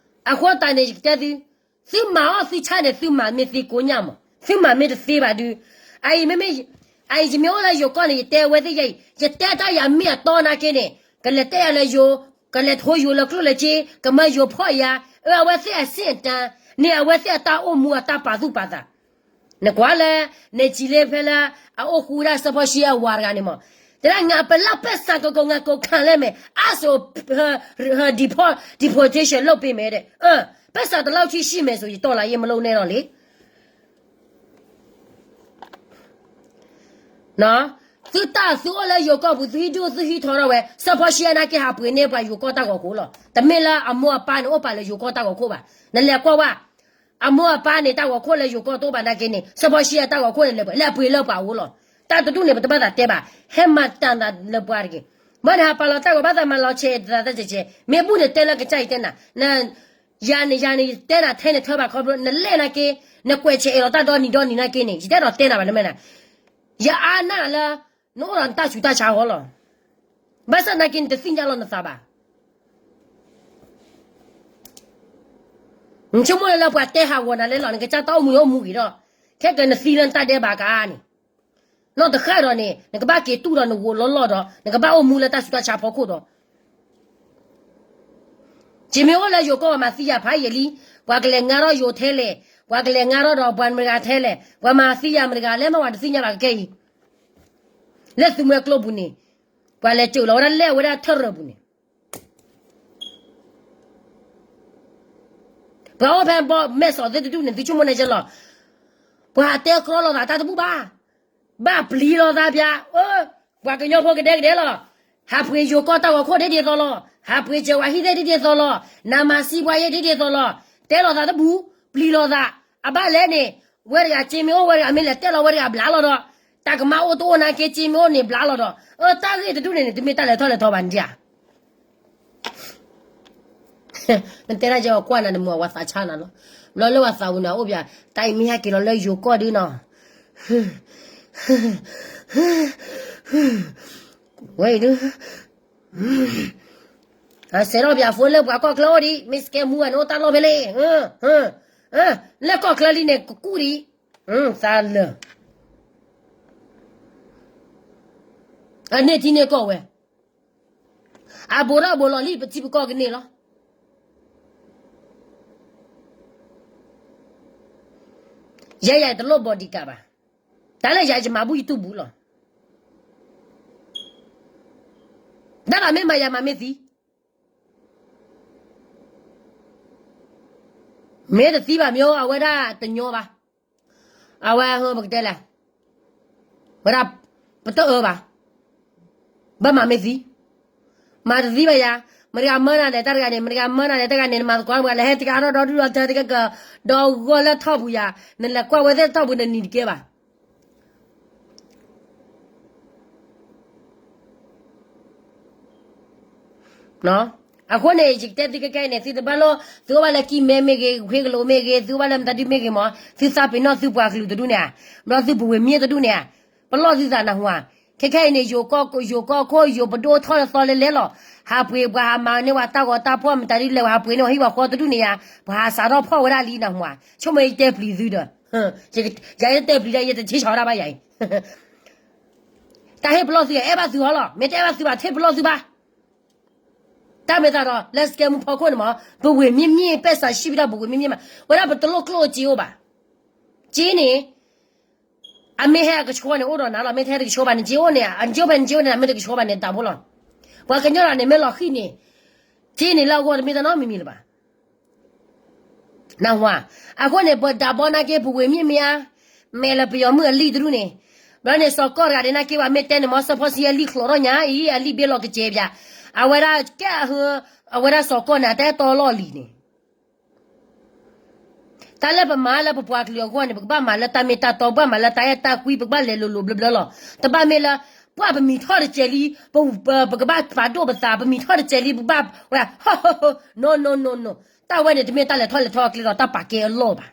အဃိသတးန့ၣ် ယကတဲသု, သုမၤအီၣ်သုဆၣ်န့ၣ် သုမၤမ့ၢ်သ့ကိညၣ်မး, သုမၤမ့ၢ်တသ့ဘၣ်ဒုး, အအံၤမ့မ့ၢ်, အအံၤယမ့ၢ်အိၣ်လၢယိၤကီၢ်န့ၣ် ယတဲဝဲသ့ၣ်ယဲအံၤ ယတဲတၢ်ယၤမ့ၢ်အတီနာ်က့န့ၣ် ကလဲၤတဲယၤလၢယိၤ, ကလဲၤထိယိၤလၢကျိၣ်လၢစ့, ကမၢယိၤဖီၣ်ယၤ, အၢ အဝဲသ့ၣ်အဆင့်အတန်း, န့ၢ်အဝဲသ့ၣ်အတၢ်အိၣ်မူအတၢ်ပာ်သူၣ်ပာ်သး နကွၢ်လၢ နစံးလၢဖဲလၢ အအိၣ်ဃူဝဲဒၣ်စၢဖီၡံအဝၤတဂၤန့ၣ်မး, တဲဒၣ်ငါပလၢပစးကကိး ငါကိးခါလဲၣ်မဲာ် အါစိၤ deportation လုပ်ပေးမယ်တဲ့, ပစးတလောက်ထံၣ်ရှိမယ်ဆို ယတော်လှန်ရေးမလုပ်နဲ့တော့လေ. သုတၢ်သုအိၣ်လၢယိၤကီၢ်ပူၤ သုဟံးဒူၣ်သုဟံးထီထီၣ်ဝဲ စၢဖီၡံအနာ်က့ဟးပှ့ၤန့ၢ်ပှၤယိၤကီၢ်တၢ်ဂီၤခိၣ်လီၤ. တမ့ၢ်လၢအမိၢ်အပၢ်န့ၣ် အိၣ်ပာ်လၢယိၤကီၢ်တၢ်ဂီၤခိၣ်ဘၣ်. နလဲၤကွၢ်ဝဲ အမိၢ်အပၢ်န့ၣ် တၢ်ဂီၤခိၣ်လၢယိၤကီၢ်တအိၣ်ဘၣ်နာ်က့န့ၣ် စၢဖီၡံအတၢ်ဂီၤခိၣ်န့ၣ် လဲၤပှ့ၤလၢပှၤအအိၣ်လီၤ. တၢ်တဒူၣ်န့ၣ် ပတဘၣ်သးတဲဘၣ်, ဟဲမၤတၢ်သးလၢပှၤတက့ၢ်. မ့ၢ်နဟးပာ်လီၤတၢ်ဂီၤ ဘၣ်သးမၤလီၤဆဲးသးတကဲး, မ့ၢ်ဘူၣ်န့ၣ်တဲလၢကစၢ်အံၤတဲနၤ, ယၤန့ၣ် ယၤန့ၣ် ယတဲနၤထဲန့ၣ်ထၢဘၣ်ခီဖျိ နလဲၣ်နာ်က့, နကွဲးဆဲးအဲၣ်လီၤတၢ်ဒီနံၤဒီနံၤနာ်က့န့ၣ် ယတဲဒီးတဲနၤဘၣ်နမ့ၢ်နၤ, ယအါနၢ်လၢ နအိၣ်ဒီးနတၢ်ဆူးတၢ်ဆါဃီလီၤ. ဘၣ်ဆၣ်နာ်က့ နတသ့ၣ်ညါလီၤနသးဘၣ်. နဆိကမိၣ်လၢလၢပှၤတဲဟးဂီၤနၤလဲၣ်လီၤ, နကစၢ်တၢ်အိၣ်မူအိၣ်မူဂ့ၤဒီး, ခဲကနသံလၢနတၢ်ဒဲးဘးကါန့ၣ်, နီၢ်တဃၣ်ဒီးန့ၣ် နကဘၣ်က့ၤတူၢ်ဒီးနဂိၢ်လီၢ်လီၢ်ဒီး နကဘၣ်အိၣ်မူလၢတၢ်ဆူးတၢ်ဆါဖီခိၣ်ဒီး ယမ့ၢ်အိၣ်လၢယိၤကီၢ် ပှၤမၤသံယၤဖးယံာ်လံ, ပှၤကလဲၤငါထီၣ်ယိၤထဲလဲၣ်, ပှၤကလဲၤငါထီၣ်ဒီးပှၤမတၤဂၤထဲလဲၣ်, ပှၤမၤသံယၤမတၤဂၤလဲၣ် မ့ၢ်ပှၤတသ့ၣ်ညါဘၣ်ကကဲအံၤ, လၢသုးမွဲကျိပူၤန့ၣ်, ပှၤလဲၤစၢးလီၤဝဲဒၣ်လဲၣ်ဝဲဒၣ်ထၢၣ်ရၢၢ်ပူၤန့ၣ် ပှၤအိၣ်ဖဲဘီမဲာ်စီၣ်သ့ၣ်တဒူၣ်န့ၣ် သုဆိကမိၣ်န့ၣ်ကလီၤ, ပှၤတဲကြီလိာ်သးတၢ်တဘူၣ်ဘၣ်, ဘၣ်ပျံၤလိာ်သးပျၢ်, ပှၤကညီဖိကဒဲကဒဲလီၤ, ဟးပှ့ၤယိၤကီၢ်တၢ်ဂီၤခိၣ်ဒ်ဒ်သိးလီၤ, ဟးပှ့ၤစၢၤဝဲဟံၣ်သ့ၣ်ဒ်ဒ်သိးလီၤ, နမၤသံပှၤယဲဒ်ဒ်သိးလီၤ, တဲလိာ်သးတဘူၣ်, ပျံၤလိာ်သး, အဘၣ်လဲၣ်န့ၣ်, ဝဲတဂၤစ့မ့ၢ်အိၣ်ဝဲတဂၤမ့ၢ်လဲၤတဲလီၤဝဲတဂၤဘျါလီၤဒီး, တၢ်ကမၣ်အိၣ်တအိၣ်နာ်က့စ့မ့ၢ်အိၣ်န့ၣ်ဘျါလီၤဒီး, အတၢ်ဂ့ၢ်တဒူၣ်န့ၣ်န့ၣ် တမ့ၢ်တၢ်လဲၤထီၣ်လဲၤထီဘၣ်န့ၣ်ဧါ နတဲဒၣ်ယကွၢ်နၤနမုာ်အဝၤသးဆါနၤလီၤ, ဘျီလၢဝၤသးဝံၤန့ၣ်အိၣ်ပၠး, တၢ်အံၤမ့ၢ်ဟဲက့ၤလီၤလၢယိၤကီၢ်ဒုနီၤ, ဝဲအံၤဒု, စဲးထီၣ်ပၠးဖိလၢပှၤကီၢ်ချၢအိၣ်ဒံး မ့ၢ်စကဲမူဂၤန့ၣ်အိၣ်တၢ်လီၢ်ဖဲလဲၣ်, လၢကီၢ်ချၢလံန့ၣ် ကကူၣ်ဒံး, သးလၢာ် အန့ၢ်ထံန့ၢ်ကီၢ်ဝဲ, အဘူးထီၣ်ဘူးလီၤလံ ပထံပကီၢ်ကန့ၢ်လီၤ, ယဲယၤတလိၣ် bodyguard ဘၣ်, တၢ်လၢယၤယမၤဘူၣ်ယတူၢ်ဘူးလီၤ, တၢ်ဘၣ်မ့ၢ်မၤယၤမၤမ့ၢ်သံ မ့ၢ်တသံဘၣ်မ့ၢ်အဝဲဒၣ်တညီဘၣ်, အဝဲဟၢပကတဲလဲၣ်, ဝဲဒၣ်ပတအၢဘၣ်, ဘၣ်မၤမ့ၢ်သံ, မၤတသံဘၣ်ယၤ, မတၤဂၤမၢနၤလဲၣ်တၢ်တဂၤန့ၣ် မတၤဂၤမၢနၤလဲၣ်တၢ်တဂၤန့ၣ် နမၤသကိးမတၤဂၤလဲၣ် ဟဲတဂၤထီၣ်ဒီဒူၣ်ဒီထၢတကကၢၤ, ဒီဂီၢ်လၢထီၣ်ပူၤယၤ, နလဲၤကွၢ်ဝဲသ့ၣ်ထီၣ်ပူၤနနံၤတကဲဘၣ် အဃိန့ၣ် ယကတဲသုခဲခဲအံၤန့ၣ် သုတဘၣ်လိၣ် သုအိၣ်ဘၣ်လၢကံၢ်မဲမ့ၢ်ဂ့ၤ ဃ့ကလိာ်မ့ၢ်ဂ့ၤ သုအိၣ်ဘၣ်လၢမတၤဒုမ့ၢ်ဂ့ၤမး သုသးပ့ၤနီၣ်သုပှၤကလုာ်တဒူၣ်န့ၣ်ဧါ, ဘျီသုပဝဲမ့ၢ်တဒူၣ်န့ၣ်ဧါ, ပလီၢ်သုသးနၢ်ဟူဧါ, ခဲခဲအံၤန့ၣ် ယိၤကီၢ်ခိၣ် ယိၤပဒိၣ်ထီၣ်လၢသီလဲၤလဲၤလီၤ, ဟးပှ့ၤပှၤဟးမၤန့ၢ်ဝဲတၢ်ဂီၤတၢ်ဖီၣ် မတၤဒုလဲၤဝဲဟးပှ့ၤန့ၢ်ဝဲဟံၣ်ဝဲဃီတဒူၣ်န့ၣ်ဧါ, ပှၤဟးစးထီၣ်ဖီၣ်ဝဲဒၣ်လံနၢ်ဟူဧါ, ဆိကမိၣ်ယတဲပျံၤသုဒီး, ယၤယတဲပျံၤဒီး ယတဆ့ဆီးဒၣ်ဘၣ်ယၤအံၤ ယ တၢ်ဟ့ၣ်ပလီၢ်သု အဲၣ်ဘၣ်သုအီၤလီၤ. မ့ၢ်တအဲၣ်ဘၣ်သုဘၣ် တဟ့ၣ်ပလီၢ်သုဘၣ်. တၢ်မ့ၢ်သးဒီး လၢစကဲမူဖီခိၣ်န့ၣ်မး ပဝ့ၢ်မ့ၢ်မ့ၢ် ပဲၣ်စး ရှိပြီးတော့ ပဝ့ၢ်မ့ၢ်မ့ၢ်မး ဝဲဒၣ်ပတလိၣ်ကျိၣ်စ့အိၣ်ဘၣ်. စ့န့ၣ် အမ့ၢ်ဟဲအကဆှီန့ၣ် အိၣ်ဒီးနၤလီၤ. မ့ၢ်တဟဲတကဆှီဘၣ်န့ၣ် စ့အိၣ်န့ၣ် အကဖဲန့ၣ် စ့အိၣ်န့ၣ် အမ့ၢ်တကဆှီဘၣ်န့ၣ် တၢ်ဖိလီၤ. ပှၤကညီလီၤန့ၣ် မ့ၢ်လီၤဃံၣ်န့ၣ် စ့န့ၣ်လၢအဂီၢ်တမ့ၢ်တၢ်နီတမံၤမံၤလၢၤဘၣ်. နၢ်ဟူဧါ. အဃိန့ၣ် ပဒးဘီနာ်က့ ပဝ့ၢ်မ့ၢ်မ့ၢ်ဧါ, မဲာ်လၢပယီၤမုၣ်အလံၣ်တဒူၣ်န့ၣ်, ဘျီန့ၣ် စီၤကီၢ်တဂၤဒ်နာ်က့ ပှၤမ့ၢ်တဲန့ၣ်မ့ၢ် စီၤဖီဆံအလံၣ်ချီးထီၣ်ညါအံၤ အလံၣ်ဘ့ၣ်လီၤကစဲးပၠး, အဝဲဒၣ်ကဲအဟၢ, အဝဲဒၣ်စီၤကီၢ်န့ၣ် အတၢ်အဲၣ်တီလီၢ်လံၤန့ၣ် တၢ်လၢပမၤလၢပပှၤကလုာ်အဂီၢ်န့ၣ် ပကဘၣ်မၤလၢတၢ်မ့ၢ်တၢ်တီ, ပဘၣ်မၤလၢတၢ်အဲၣ်တၢ်ကွံ, ပကဘၣ်လဲၤလိၤလိၤဘျၢဘျၢလီၤ. တဘၣ်မ့ၢ်လၢ ပှၤပမံၤထီၣ်တစဲးလံ, ပကဘၣ်ပာ်ဒိၣ်ပသး, ပမံၤထီၣ်တစဲးလံ, ပဘၣ်ဝဲ, no no no no, တၢ်ဝဲန့ၣ် တမ့ၢ်တၢ်လဲၤထီၣ်လဲၤထီအကျဲဒီး တၢ်ပာ်ကဲအလီၢ်ဘၣ်.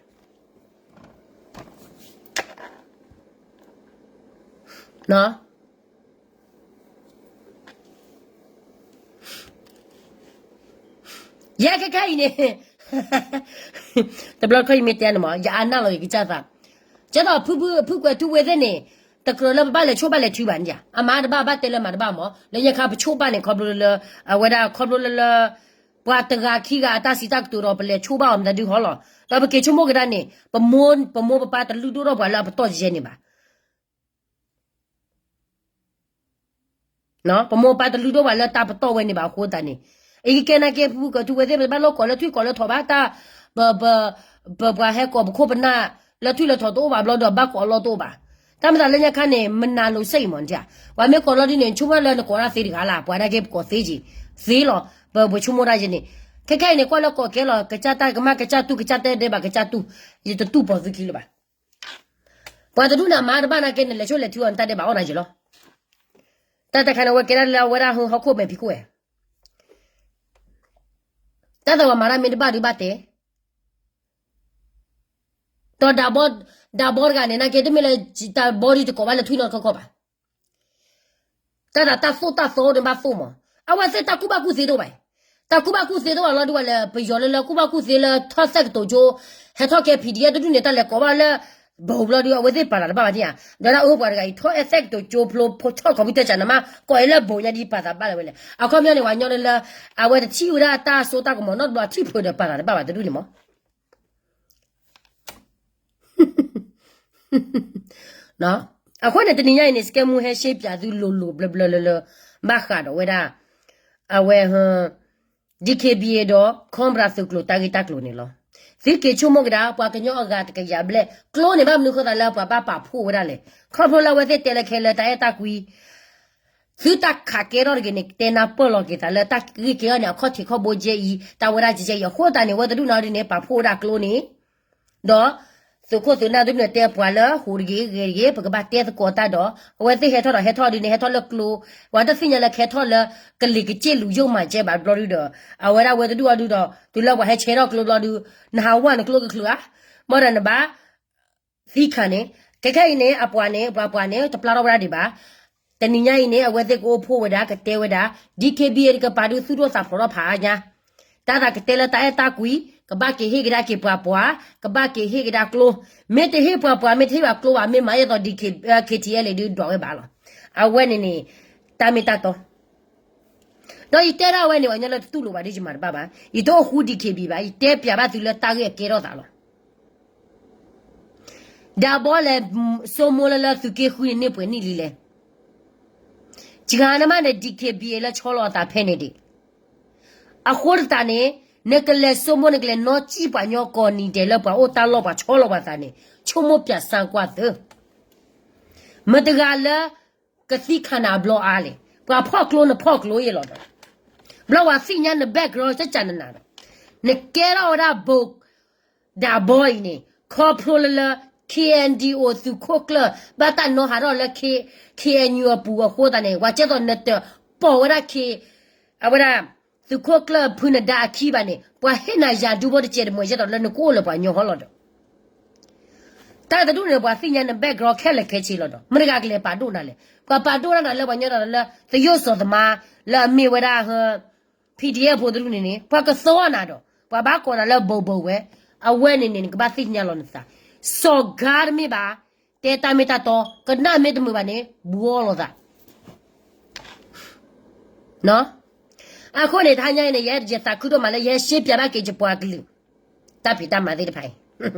ယဲခဲခဲအံၤန့ၣ်, တဘျီခီယမ့ၢ်တဲန့ၣ်မး ယအါနၢ်လီၤယကစၢ်သး, ကဲသိးဖုကွဲးထူဝ့သ့ၣ်န့ၣ်, တကြၢးလၢပဘၣ်လဲၤဆိၣ်ဘၣ်လဲၤထုဘၣ်န့ၣ်ဧါ, အမၤတဘၣ်ဘၣ်တဲလၢမၤတဘၣ်မး, လၢညါခါပဆိၣ်ဘၣ်န့ၣ် ခီဖျိလၢ, အဝဲဒၣ်ခီဖျိလၢလၢ, ပှၤတဂၤခံဂၤအတၢ်စံးတၢ်ကတိၤဒီး ပလဲၤဆိၣ်ဘၣ်အီၤမတၤဒုဟီလီၤ. ဒီးပက့ၤဆိကမိၣ်ကဒါန့ၣ်, ပမိၢ်ပပၢ်တလုၢ်ဒိၣ်ထီၣ်ပှၤလၢအပတီၢ်ယဲန့ၣ်ဘၣ်. ပမိၢ်ပပၢ်တလုၢ်ဒိၣ်ပှၤလၢတၢ်ပတီၢ်ဝဲန့ၣ်ဘၣ်အဃိသတးန့ၣ်, အံၤကကဲနာ်က့ ဖုကွဲးထူဝ့သ့ၣ် ပတဘၣ်လိၣ်ကိးလၢထွံၣ်ကိးလၢထိးဘၣ်, တၢ်, ပ, ပပှၤဟဲကိးပခိၣ်ပနၢ်လၢထွံၣ်လၢထိးတအိၣ်ဘၣ်ဘျီဒီး ဘၣ်ကိးအလီၢ်တအိၣ်ဘၣ်. တၢ်မ့ၢ်သးလၢညါခါန့ၣ် မနၤလိၤစ့ၢ်ကီးမး, ပှၤမ့ၢ်ကိးလီၤဒ်န့ၣ် ဆိကမိၣ်လၢနကိးတၢ်သ့တဂၤလၢ်, ပှၤနာ်က့ပကိးသ့က့ၤ, သ့လီၤ, ပပှၤဆိကမိၣ်တၢ်ယဲန့ၣ်, ခဲခဲအံၤန့ၣ် ကွၢ်လၢကိးကဲလီၤ ကစၢ်တၢ်ကမၣ် ကစၢ်တူၢ် ကစၢ်တဲဒဲးဘၣ် ကစၢ်တူၢ်, ယတတူၢ်ပိာ်သုခံလၢၤဘၣ်. ပှၤတဒူၣ်န့ၣ် အမၤတဘၣ်နာ်က့ နလဲၤဆိၣ်လဲၤထုအီၤ နတၢ်ဒဲးဘၣ်အိၣ်နၤယဲလီၤ. တၢ်တခါန့ၣ် အဝဲကဲဒၣ်လၢအဝဲဒၣ်ဟီၣ်ခိၣ်မဲာ်ဖံးခိၣ်ဝဲ, တၢ်သးဝဲမၤတၢ်မ့ၢ်တဘၣ်ဒုးဘၣ်တဲ, ဒီးဒးဘီ, ဒးဘီတဂၤန့ၣ် နာ်က့တမ့ၢ်လၢ, တၢ်ဘီဒ်တကိးဘၣ်လၢထွံၣ်နီတခီခီဘၣ်. တၢ်သးတၢ်သိၣ်တၢ်သီန့ၣ်ဘၣ်သိၣ်မး, အဝဲသ့ၣ်တၢ်ကူၣ်ဘၣ်ကူၣ်သ့တအိၣ်ဘၣ်, တၢ်ကူၣ်ဘၣ်ကူၣ်သ့တအိၣ်ဘၣ်လီၤဒုးဝဲလၢ ပယီၤလၢလၢကူၣ်ဘၣ်ကူၣ်သ့လၢထီၣ်သဲးကတိၤကၠိ, ဟဲထီၣ်ကဲ PDF တဒူၣ်န့ၣ် တၢ်လဲၤကိးဘၣ်လၢ, ဘိးဘျီဒုး အဝဲသ့ၣ်ပာ်သးတဘၣ်ဘၣ်န့ၣ်ဧါ, ဒီးဒၣ်အၢပှၤတဂၤအံၤ ထီၣ်အဲၣ်သဲးကတိၤကၠိဖျိ ထီၣ်ခီပူၤတၢ်စၢ်နမး ကိးအံၤလၢဘိးညါဒ်ပာ်သးဘၣ်လၢၤဝဲလဲၣ်. အခီပညီန့ၣ် ပှၤညီလၢလၢ, အဝဲတထံၣ်ဝဲဒၣ်တၢ်စိတၢ်ကမီၤနီတဘျီ အထံၣ်ဖုးဒီးပာ်သးတဘၣ်ဘၣ်တဒူၣ်န့ၣ်မး အဃိန့ၣ် တနံၤညါအံၤန့ၣ် စကဲမူဟဲရှဲပၠးသုလိၤလိၤဘျၢဘျၢလၢလၢ, ဘၣ်ဃးဒီးဝဲဒၣ်, အဝဲ, DKBA ဒီး Cobra သုးကျိၤတၢ်ဂ့ၢ်တၢ်ကျိၤန့ၣ်လီၤ. သုက့ၤဆိကမိၣ်ကဒါ ပှၤကညီအဂၤတကယၤဘျဲၣ် ကျိန့ၣ်ဘၣ်မနုၤအဃိသတးလၢပှၤဘၣ်ပာ်ဖှိၣ်ဝဲဒၣ်လဲၣ်. ခီဖျိလၢအဝဲသ့ၣ်တဲလၢခဲလၢာ်တၢ်အဲၣ်တၢ်ကွံ သုတၢ်ခးကဲထီၣ်တဂ့ၤန့ၣ် တဲနၢ်ပၢၢ်လီၤက့ၤသးလၢတၢ်ဂ့ၢ်ကဲထီၣ်န့ၣ် အခီၣ်ထံးခီၣ်ဘိကဲအံၤ တၢ်ဝဲဒၣ်ကဲအံၤ အဃိသတးန့ၣ် အဝဲတဒူၣ်န့ၣ်ဒ်န့ၣ် ပာ်ဖှိၣ်ဝဲဒၣ်ကျိန့ၣ်, ဒီး, သုးခိၣ်သုးနၢ်တဒူၣ်န့ၣ်တဲပှၤလၢဟူးတဂ့ၤဂဲၤတဂ့ၤ ပကဘၣ်တဲသကိးတၢ်ဒီး အဝဲသ့ၣ်ဟဲထီၣ်ဒီးဟဲထီၣ်ဒ်န့ၣ် ဟဲထီၣ်လၢကျိ, ပှၤတသ့ၣ်ညါလၢကဟဲထီၣ်လၢ, ကလံၤကစ့ၣ်လူၤယိာ်မၤစဲဘၣ်ဘျီဒုဒီး, အဝဲဒၣ်ဝဲတဒူၣ်အီၤဒုဒီး တုၤလၢပှၤဟဲဆဲးထီၣ်ကျိဘျီဒု, နဟးဝဲနကျိကချုးဧါ, မ့ၢ်ဒီးနဘၣ် သံခါန့ၣ်, ခဲခဲအံၤန့ၣ် အပှၤန့ၣ် ပှၤပှၤန့ၣ် တပျၢ်ထီၣ်ဝဲဒၣ်ဒံးဘၣ်. တနံၤညါအံၤန့ၣ် အဝဲသ့ၣ်ကအိၣ်ဖှိၣ်ဝဲဒၣ် ကတဲဝဲဒၣ်, DKBA ကပာ်ဒုးသူၣ်ဒိၣ်သးဖျိးထီၣ်ဖးအါညါ, တၢ်သးကတဲလၢတၢ်အဲၣ်တၢ်ကွံ, ကဘၣ်က့ၤဟ့ၣ်ကဒါက့ၤပှၤပှၤ, ကဘၣ်က့ၤဟ့ၣ်ကဒါကျိ, မ့ၢ်တဟ့ၣ်ပှၤပှၤ မ့ၢ်တဟ့ၣ်ပှၤကျိဘၣ် မ့ၢ်မၤယဲသိး DK, KTLA ဒုးဒွးဝဲဘၣ်လီၤ. အဝဲန့ၣ်န့ၣ်, တၢ်မ့ၢ်တၢ်တီ ဒီးယတဲဒၣ်ဝဲန့ၣ် ပှၤညီလၢတတူၢ်လိာ်ဘၣ်ဒ်ယမၤတဘၣ်ဘၣ်, ယတအိၣ်ဃူ DKBA ဘၣ်, ယတဲပၠးဘၣ်သုလၢတၢ်ဂ့ၢ်အကဲထီၣ်သးလီၤ. ဒးဘီလဲၤ, စိမိၢ်လၢလၢသုးက့ဃုန့ၣ် န့ၢ်ပှဲၤနံၣ်လံလဲၣ်. စှၤနမးန့ၣ် DKBA လၢဆီလီၤအသးဖဲန့ၣ်ဒံး, အဃိသတးန့ၣ်, နကလဲၤစိမိၢ် နကလဲၤနီၢ်ကံၣ်ပှၤညီကိးနံၤဒဲးလၢပှၤအိၣ်တၢ်လီၢ်ပှၤဆီလီၤပှၤသးန့ၣ်, ဆိကမိၣ်ပၠးစၢကွၢ်သၢ မတၤတဂၤလၢကသံခါနၤအဘျီအါလဲၣ်. ပှၤဖီၣ်ကျိနဖီၣ်ကျိအံၤလီၤဒီး, ဘျီပှၤသ့ၣ်ညါန background ကကနနၤဒီး, နကဲထီၣ်ဝဲဒၣ်ဘိးဒးဘီအံၤန့ၣ် ခီဖျိလၢလၢ KNDO သုးခိၣ်ကျၢၢ် ဘၣ်တၢ်နီၣ်ဟးထီၣ်လၢ KNU အပူၤအဃိသတးန့ၣ် ပှၤကဲသိးနတပိာ်ဝဲဒၣ် အဝဲဒၣ် သုးခိၣ်ကျၢၢ်ဖုနဒါအခံဘၣ်န့ၣ် ပှၤဟ့ၣ်နၤယၤဒူဖိတစဲးတမှဲး ကဲသိးလၢနကအိၣ်လၢပှၤကညီဟီလီၤဒီး တၢ်တဒူၣ်န့ၣ် ပှၤသ့ၣ်ညါန background ခဲလၢာ်ခဲဆ့လီၤဒီး မတၤတဂၤကလဲၤပာ်ဒိၣ်နၤလဲၣ်. ပှၤပာ်ဒိၣ်နၤဒီးလၢပှၤညီဒီးလၢ သယိၣ်စီၤသမါ လၢအမ့ၢ်ဝဲဒၣ် PDF ဖိတဒူၣ်န့ၣ်န့ၣ် ပှၤကသီနၤဒီး ပှၤဘၣ်ကိးနၤလၢဘိးဘိးဝဲ, အဝဲန့ၣ်န့ၣ် နကဘၣ်သ့ၣ်ညါလီၤနသး, စီၤကါတမ့ၢ်ဘၣ်, တဲတၢ်မ့ၢ်တၢ်တီ, ကနၣ်မ့ၢ်တမုာ်ဘၣ်န့ၣ် ဘှီလိာ်သး အဃိန့ၣ် တဟါညါအံၤန့ၣ် ယဲယသးခုဒိၣ်မးလၢယဟဲရှင်းပြဘၣ်က့ၤယပှၤကလုာ် တၢ်ဖံးတၢ်မၤသ့ၣ်တဖၣ်အံၤ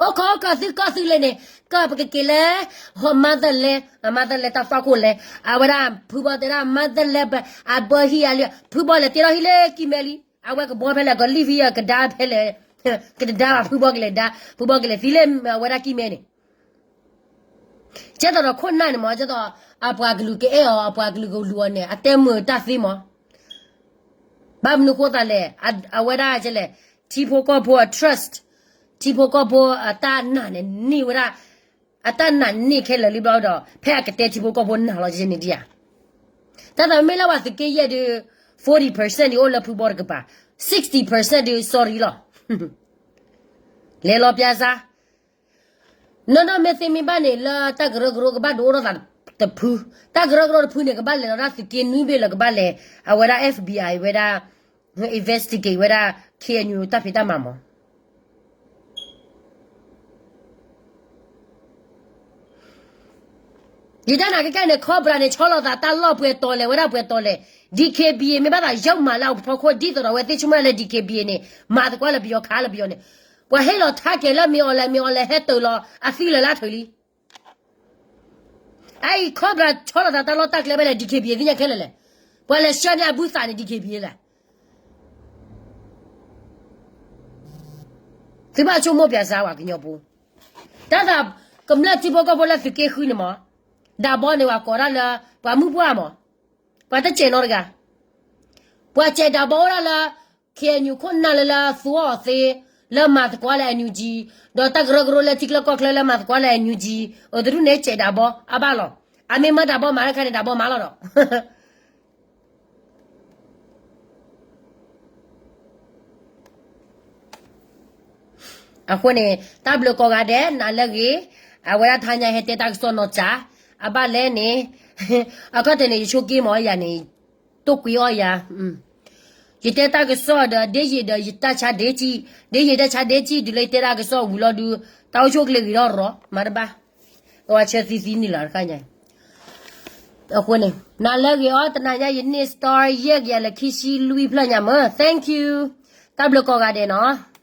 အိၣ်ခိးအိၣ်ခိးသုကီၢ်သုလၢန့ၣ် ကီၢ်ပကက့ၤလၢ motherland, motherland တၢ်သွၣ်ခိၣ်လဲၤ အဝဲဒၣ်ဖုဘီတဲဒၣ် motherland အဘၢဟံၣ်အလံ ဖုဘီလဲၤတ့ထီၣ်ဟံၣ်လၢကံၢ်မဲလံ အဝဲကဘီဖဲလဲၣ် ကလံၣ်ဖံ ကဒါဖဲလဲၣ် ကတဒါဘၣ် ဖုဘီကလဲၤဒါ ဖုဘီကလဲၤသံလၢအဝဲဒၣ်ကံၢ်မဲန့ၣ် ကဲသိးဒီးခိၣ်နၢ်န့ၣ်မ့ၢ် ကဲသိး အပှၤကလုာ်ကအဲၣ်အီၤ အပှၤကလုာ်ကလူၤအီၤန့ၣ် အတဲမုာ်တၢ်သ့မ့ၢ် ဘၣ်မနုၤဃိသးလဲၣ် အဝဲဒၣ်လဲၣ် ထံဖိကီၢ်ဖိအ trust ထံဖိကီၢ်ဖိအတၢ်နာ်န့ၣ်န့ၢ်ဝဲဒၣ် အတၢ်နာ်န့ၢ်ခဲလၢာ်လံဘျီဒီး ဖဲအကတဲထံဖိကီၢ်ဖိနာ်လီၤကန့ၣ်ဒံးဧါ တၢ်သးမ့ၢ်လၢပှၤသုးက့ယဲၢ်ဒုး forty percent ဒုးအိၣ်လၢဖုဘီတကပၤ sixty percent ဒုး sorry လီၤ လဲၤလီၤပၠးစါ နီၢ်နီၢ်မ့ၢ်သ့မ့ၢ်ဘၣ်န့ၣ် လၢတၢ်ကရၢကရိကဘၣ်ဒုးအိၣ်ထီၣ်သးတဖု, တၢ်ကရၢကရိတဖုန့ၣ် ကဘၣ်လဲၤလီၤဒၣ်သုးက့နွံဘ့ၣ်လၢကဘၣ်လဲၤ အဝဲဒၣ် F B I ဝဲဒၣ် investigate ဝဲဒၣ် K N U တၢ်ဖံးတၢ်မၤမး ယတၢ်နာ်ကကဲန့ၣ် Cobra န့ၣ် ဆီလီၤသးတၢ်လီၢ်ပှဲၤတီၤလဲၣ် ဝဲဒၣ်ပှဲၤတီၤလဲၣ်, D K B A မ့ၢ်ဘၣ်သးယုၢ်မၤလၢအဖီခိၣ် ဒ်သိးဒီးအဝဲသ့ၣ်ဆိကမိၣ်လၢ D K B A န့ၣ် မၤသကိးလၢပယီၤခးလၢပယီၤန့ၣ်, ပှၤဟ့ၣ်လီၤထါကဲၤလၢမ့ၢ်အီၤလဲၣ် မ့ၢ်အီၤလဲၣ် ဟဲတၢၤလီၤအသံလၢာ်လၢထၢၣ်လံ အအံၤ Cobra ဆီလီၤသးတၢ်လီၢ်တၢ်ကျဲဖဲလဲၣ် D K B A သ့ၣ်ညါခဲလၢာ်လဲၣ်, ပှၤလဲၤဆှၢန့ၢ်အဘုသးန့ၣ် D K B A လဲၣ် သုဘၣ်ဆိကမိၣ်ပၠးစါဝဲကညီဖိ, တၢ်သး ကမျၢၢ်ထံဖိကီၢ်ဖိလၢသုးက့ဃုန့ၣ်မး, ဒးဘီန့ၣ် ပှၤကိးဒၣ်လၢ ပှၤမုၢ်ပှၢ်မး, ပှၤတစဲးနီတဂၤ, ပှၤစဲးဒးဘီအိၣ်ဒၣ်လၢ K N U ခိၣ်နၢ်လၢလၢသူအီၤသ့, လၢမၤသကိးလၢ N U G, ဒီးတၢ်ကရၢကရိလၢထံချၢကီၢ်ချၢလၢမၤသကိးလၢ N U G, အတရူၢ်န့ၣ်စဲးဒးဘီအဘၣ်လီၤ, အမ့ၢ်မၢဒးဘီမၤတၢ်ခါန့ၣ် ဒးဘီမၤလီၤဒီး အဃိန့ၣ် တၢ်ဘျုးကိးဂၤဒဲး နၤလၢအဂ့ၤ, အဝဲဒၣ်တဟါညါဟဲတဲတၢ်ကစီၣ်နီၢ်စၢ်, အဘၣ်လဲၣ်န့ၣ်, အခီၣ်ထံးန့ၣ် ယဆိကမိၣ်မ့ၢ်ယၤန့ၣ်, တိၢ်ကွံာ်အီၣ်ယၤ, ယတဲတၢ်ကစီၣ်ဒီး ဒ်ယံာ်ဒီးယတၢ်ဆါဒ့ကံၣ်, ဒ်ယံာ်တၢ်ဆါဒ့ကံၣ် တုၤလၢယတဲတၢ်ကစီၣ်ဝံၤလီၤဒုး, တၢ်အိၣ်ဆူၣ်အိၣ်ချ့ဂ့ၤထီၣ်ရီၤ မၤတဘၣ်, ကဝဲဆၢသံသံန့ၣ်လီၤတခါညါ အဃိန့ၣ် နၤလၢအဂ့ၤအီၤ တနၤညါယန့ၢ် star ယဲၢ်ကယၤလၢခံဆံလွံၢ်ဖျၢၣ်ညါမၢ် thank you, တၢ်ဘျုးကိးဂၤဒဲးနီၤ